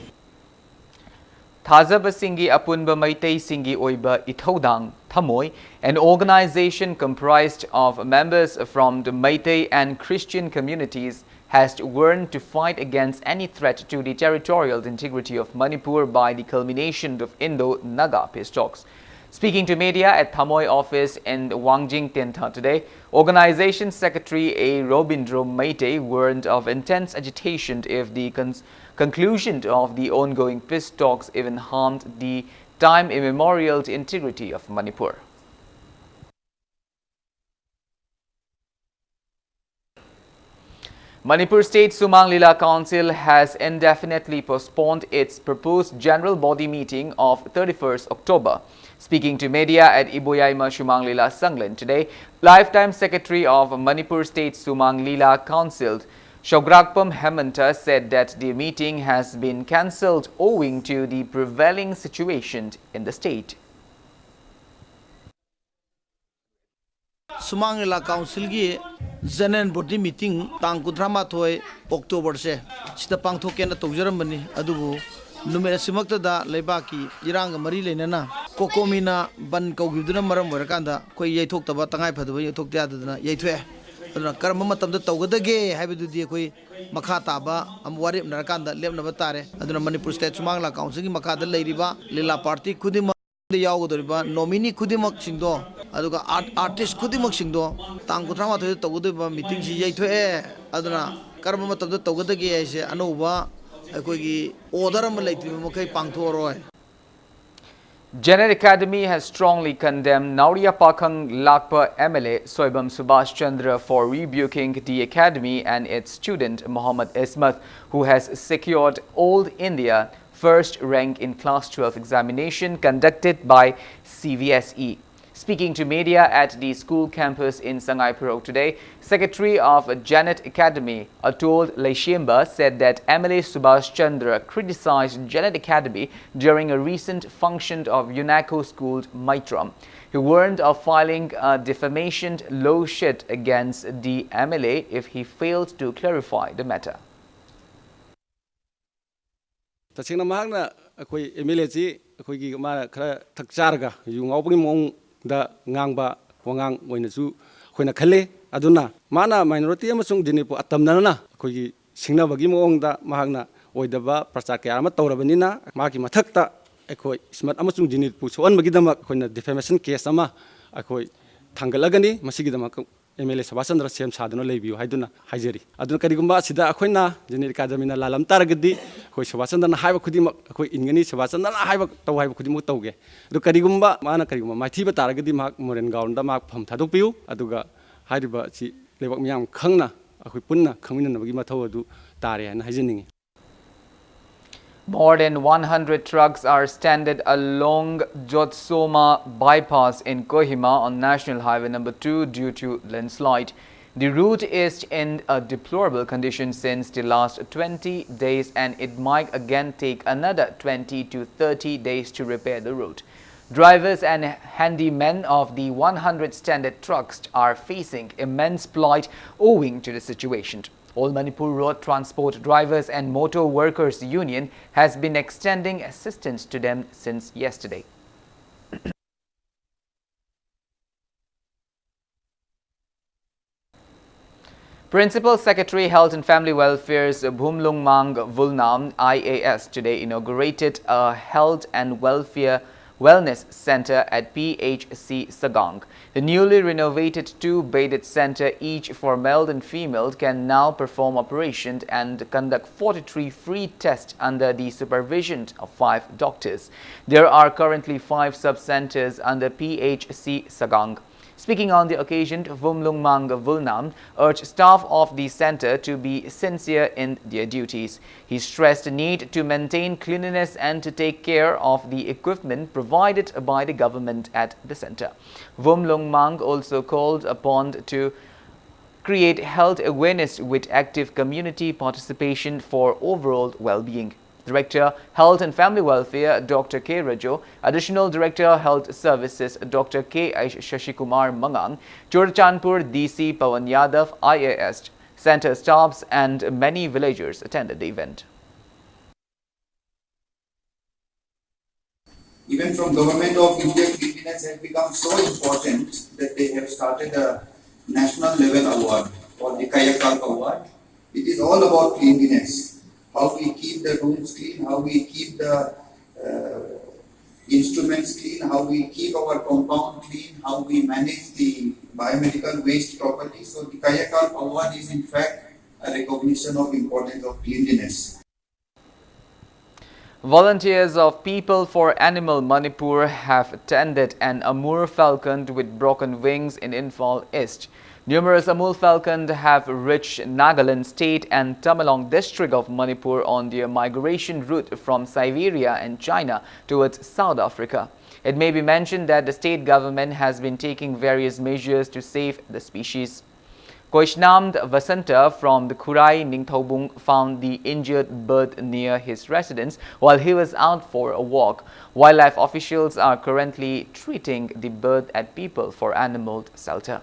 ꯊꯥꯖꯕꯁꯤꯡꯒꯤ ꯑꯄꯨꯟꯕ ꯃꯩꯇꯩꯁꯤꯡꯒꯤ ꯑꯣꯏꯕ ꯏꯊꯧꯗꯥꯡ ꯊꯃꯣꯏ, an organization comprised of members from the Meitei and Christian communities, has warned to fight against any threat to the territorial integrity of Manipur by the culmination of Indo-Naga peace talks. Speaking to media at Thamoi office in Wangjing Tentha today, organization secretary A. Robindro Meitei warned of intense agitation if the cons- conclusion of the ongoing peace talks even harmed the time immemorial integrity of Manipur. Manipur State Sumang Lila Council has indefinitely postponed its proposed general body meeting of thirty-first October. Speaking to media at Iboyaima Sumang Lila Sanglen today, lifetime secretary of Manipur State Sumang Lila Council, Shograkpam Hemanta, said that the meeting has been cancelled owing to the prevailing situation in the state. ꯁꯨꯃꯥꯡ ꯂꯤꯂꯥ ꯀꯥꯎꯟꯁꯤꯜꯒꯤ General Body Meeting ꯇꯥꯡ ꯀꯨꯟꯊ꯭ꯔꯥ ꯃꯥꯊꯣꯏ ꯑꯣꯛꯇꯣꯕꯔꯁꯦ ꯁꯤꯗ ꯄꯥꯡꯊꯣꯛꯀꯦꯅ ꯇꯧꯖꯔꯝꯕꯅꯤ, ꯑꯗꯨꯕꯨ ꯅꯨꯃꯤꯠ ꯑꯁꯤꯃꯛꯇꯗ ꯂꯩꯕꯥꯛꯀꯤ ꯏꯔꯥꯡꯒ ꯃꯔꯤ ꯂꯩꯅꯅ ꯀꯣꯀꯣꯃꯤꯅ ꯕꯟ ꯀꯧꯈꯤꯕꯗꯨꯅ ꯃꯔꯝ ꯑꯣꯏꯔꯀꯥꯟꯗ ꯑꯩꯈꯣꯏ ꯌꯩꯊꯣꯛꯇꯕ, ꯇꯉꯥꯏ ꯐꯗꯕ ꯌꯩꯊꯣꯛꯇ ꯌꯥꯗꯗꯅ ꯌꯩꯊꯣꯛꯑꯦ꯫ ꯑꯗꯨꯅ ꯀꯔꯝꯕ ꯃꯇꯝꯗ ꯇꯧꯒꯗꯒꯦ ꯍꯥꯏꯕꯗꯨꯗꯤ ꯑꯩꯈꯣꯏ ꯃꯈꯥ ꯇꯥꯕ ꯑꯃ ꯋꯥꯔꯦꯞꯅꯔꯀꯥꯟꯗ ꯂꯦꯞꯅꯕ ꯇꯥꯔꯦ꯫ ꯑꯗꯨꯅ ꯃꯅꯤꯄꯨꯔ ꯁ꯭ꯇꯦꯠ ꯁꯨꯃꯥꯡ ꯂꯤꯂꯥ ꯀꯥꯎꯟꯁꯤꯜꯒꯤ ꯃꯈꯥꯗ ꯂꯩꯔꯤꯕ ꯂꯤꯂꯥ ꯄꯥꯔꯇꯤ ꯈꯨꯗꯤꯡꯃꯛ ꯌꯥꯎꯒꯗꯧꯔꯤꯕ ꯅꯣꯃꯤꯅꯤ ꯈꯨꯗꯤꯡꯃꯛꯁꯤꯡꯗꯣ, ꯑꯗꯨꯒ ꯑꯥꯔꯠ, ꯑꯥꯔꯇꯤꯁ ꯈꯨꯗꯤꯡꯃꯛꯁꯤꯡꯗꯣ ꯇꯥꯡ ꯀꯨꯟꯊ꯭ꯔꯥ ꯃꯥꯊꯣꯏꯗ ꯇꯧꯒꯗꯧꯔꯤꯕ ꯃꯤꯇꯤꯡꯁꯤ ꯌꯩꯊꯣꯛꯑꯦ꯫ ꯑꯗꯨꯅ ꯀꯔꯝꯕ ꯃꯇꯝꯗ ꯇꯧꯒꯗꯒꯦ ꯍꯥꯏꯁꯦ ꯑꯅꯧꯕ ꯑꯩꯈꯣꯏꯒꯤ ꯑꯣꯔꯗꯔ ꯑꯃ ꯂꯩꯇ꯭ꯔꯤꯕ ꯃꯈꯩ ꯄꯥꯡꯊꯣꯛꯑꯔꯣꯏ꯫ Janet Academy has strongly condemned Naoriya Pakhang Lakpa M L A Soibam Subhash Chandra for rebuking the academy and its student Mohammad Ismat, who has secured All India first rank in class twelve examination conducted by C B S E. Speaking to media at the school campus in Sangai Pharok today, Secretary of Janet Academy, Atul Leishemba, said that M L A Subhash Chandra criticized Janet Academy during a recent function of UNESCO school Maitram. He warned of filing a defamation lawsuit against the M L A if he failed to clarify the matter. ꯇꯁꯦꯡꯅ ꯃꯍꯥꯛꯅ ꯑꯩꯈꯣꯏ M L AC ꯑꯩꯈꯣꯏꯒꯤ ꯃꯥꯅ ꯈꯔ ꯊꯛ ꯆꯥꯔꯒ U ꯉꯥꯎꯕꯒꯤ ꯃꯑꯣꯡꯗ ꯉꯥꯡꯕ ꯋꯥꯉꯥꯡ ꯑꯣꯏꯅꯁꯨ ꯑꯩꯈꯣꯏꯅ ꯈꯜꯂꯤ꯫ ꯑꯗꯨꯅ ꯃꯥꯅ ꯃꯥꯏꯅꯣꯔꯤꯇꯤ ꯑꯃꯁꯨꯡ ꯖꯦꯅꯦꯠꯄꯨ ꯑꯇꯝꯅꯅ ꯑꯩꯈꯣꯏꯒꯤ ꯁꯤꯡꯅꯕꯒꯤ ꯃꯑꯣꯡꯗ ꯃꯍꯥꯛꯅ ꯑꯣꯏꯗꯕ ꯄ꯭ꯔꯆꯥꯔ ꯀꯌꯥ ꯑꯃ ꯇꯧꯔꯕꯅꯤꯅ, ꯃꯥꯒꯤ ꯃꯊꯛꯇ ꯑꯩꯈꯣꯏ ꯏꯁꯃꯠ ꯑꯃꯁꯨꯡ ꯖꯦꯅꯦꯠꯄꯨ ꯁꯣꯛꯍꯟꯕꯒꯤꯗꯃꯛ ꯑꯩꯈꯣꯏꯅ ꯗꯤꯐꯦꯃꯦꯁꯟ ꯀꯦꯁ ꯑꯃ ꯑꯩꯈꯣꯏ ꯊꯥꯡꯒꯠꯂꯒꯅꯤ꯫ ꯃꯁꯤꯒꯤꯗꯃꯛ M L A Subhas Chandra ꯁꯦꯝ ꯁꯥꯗꯨꯅ ꯂꯩꯕꯤꯌꯨ ꯍꯥꯏꯗꯨꯅ ꯍꯥꯏꯖꯔꯤ꯫ ꯑꯗꯨꯅ ꯀꯔꯤꯒꯨꯝꯕ ꯑꯁꯤꯗ ꯑꯩꯈꯣꯏꯅ ꯖꯦꯅꯦꯠ ꯑꯦꯀꯥꯗꯃꯤꯅ ꯂꯥꯜꯂꯝ ꯇꯥꯔꯒꯗꯤ, ꯑꯩꯈꯣꯏ ꯁꯨꯕꯥꯁ ꯆꯟꯗ꯭ꯔꯅ ꯍꯥꯏꯕ ꯈꯨꯗꯤꯡꯃꯛ ꯑꯩꯈꯣꯏ ꯏꯟꯒꯅꯤ, ꯁꯨꯕꯥꯁ ꯆꯟꯗ꯭ꯔꯅ ꯍꯥꯏꯕ ꯇꯧ ꯍꯥꯏꯕ ꯈꯨꯗꯤꯡꯃꯛ ꯇꯧꯒꯦ꯫ ꯑꯗꯨ ꯀꯔꯤꯒꯨꯝꯕ ꯃꯥꯅ ꯀꯔꯤꯒꯨꯝꯕ ꯃꯥꯏꯊꯤꯕ ꯇꯥꯔꯒꯗꯤ ꯃꯍꯥꯛ ꯃꯣꯔꯦꯜ ꯒ꯭ꯔꯥꯎꯟꯗ ꯃꯍꯥꯛ ꯐꯝ ꯊꯥꯗꯣꯛꯄꯤꯌꯨ꯫ ꯑꯗꯨꯒ ꯍꯥꯏꯔꯤꯕ ꯑꯁꯤ ꯂꯩꯕꯥꯛ ꯃꯤꯌꯥꯝ ꯈꯪꯅ ꯑꯩꯈꯣꯏ ꯄꯨꯟꯅ ꯈꯪꯃꯤꯟꯅꯅꯕꯒꯤ ꯃꯊꯧ ꯑꯗꯨ ꯇꯥꯔꯦ ꯍꯥꯏꯅ ꯍꯥꯏꯖꯅꯤꯡꯉꯤ꯫ More than one hundred trucks are stranded along Jotsoma bypass in Kohima on National Highway number two due to landslide. The route is in a deplorable condition since the last twenty days, and it might again take another twenty to thirty days to repair the road. Drivers and handymen of the one hundred standard trucks are facing immense plight owing to the situation. All Manipur Road Transport Drivers and Motor Workers Union has been extending assistance to them since yesterday. Principal Secretary Health and Family Welfare's Bhumlungmang Vulnam I A S today inaugurated a health and welfare wellness center at P H C Sagang. The newly renovated two-bedded center, each for male and female, can now perform operations and conduct forty-three free tests under the supervision of five doctors. There are currently five sub-centers under P H C Sagang. Speaking on the occasion, Vumlungmang Vulnam urged staff of the center to be sincere in their duties. He stressed the need to maintain cleanliness and to take care of the equipment provided by the government at the center. Vumlungmang also called upon to create health awareness with active community participation for overall well-being. Director, Health and Family Welfare, Doctor K Rajo, Additional Director, Health Services, Doctor K H Shashikumar Mangang, Churachandpur D C Pawan Yadav, I A S, center staffs, and many villagers attended the event. Even from Government of India, cleanliness has become so important that they have started a national level award called the Kayakalp Award. It is all about cleanliness, how we keep the rooms clean, how we keep the uh, instruments clean, how we keep our compound clean, how we manage the biomedical waste properly. So the Kayakalp Award is in fact a recognition of importance of cleanliness. Volunteers of People for Animal Manipur have tended an Amur falcon with broken wings in Imphal East. Numerous Amur falcons have reached Nagaland state and Tamenglong district of Manipur on their migration route from Siberia and China towards South Africa. It may be mentioned that the state government has been taking various measures to save the species. Koishnam Vasanta from the Khurai Ningthoubung found the injured bird near his residence while he was out for a walk. Wildlife officials are currently treating the bird at People for Animal Shelter.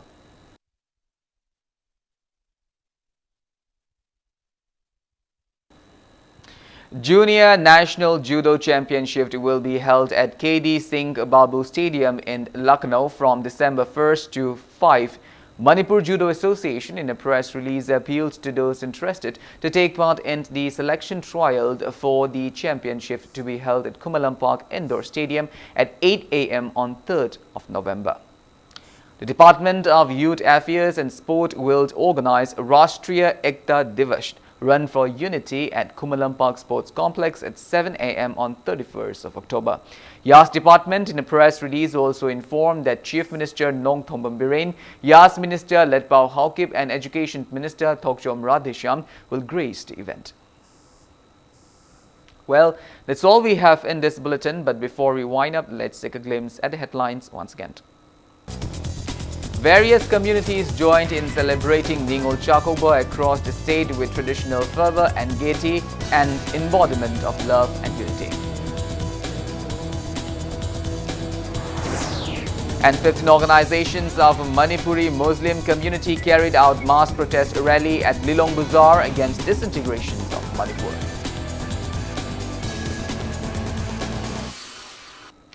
Junior National Judo Championship will be held at K D Singh Babu Stadium in Lucknow from December first to five. Manipur Judo Association, in a press release, appealed to those interested to take part in the selection trial for the championship to be held at Khumallampak Indoor Stadium at eight a m on third of November. The Department of Youth Affairs and Sport will organize Rashtriya Ekta Diwas, Run for Unity, at Khumallampak Sports Complex at seven a m on thirty-first of October. Yas Department, in a press release, also informed that Chief Minister Nongthombam Biren, Yas Minister Letpao Haokip, and Education Minister Thokchom Radheshyam will grace the event. Well, that's all we have in this bulletin, but before we wind up, let's take a glimpse at the headlines once again. Various communities joined in celebrating Ningol Chakouba across the state with traditional fervor and gaiety, an embodiment of love and unity. And fifteen organizations of Manipuri Muslim community carried out mass protest rally at Lilong Bazar against disintegration of Manipur.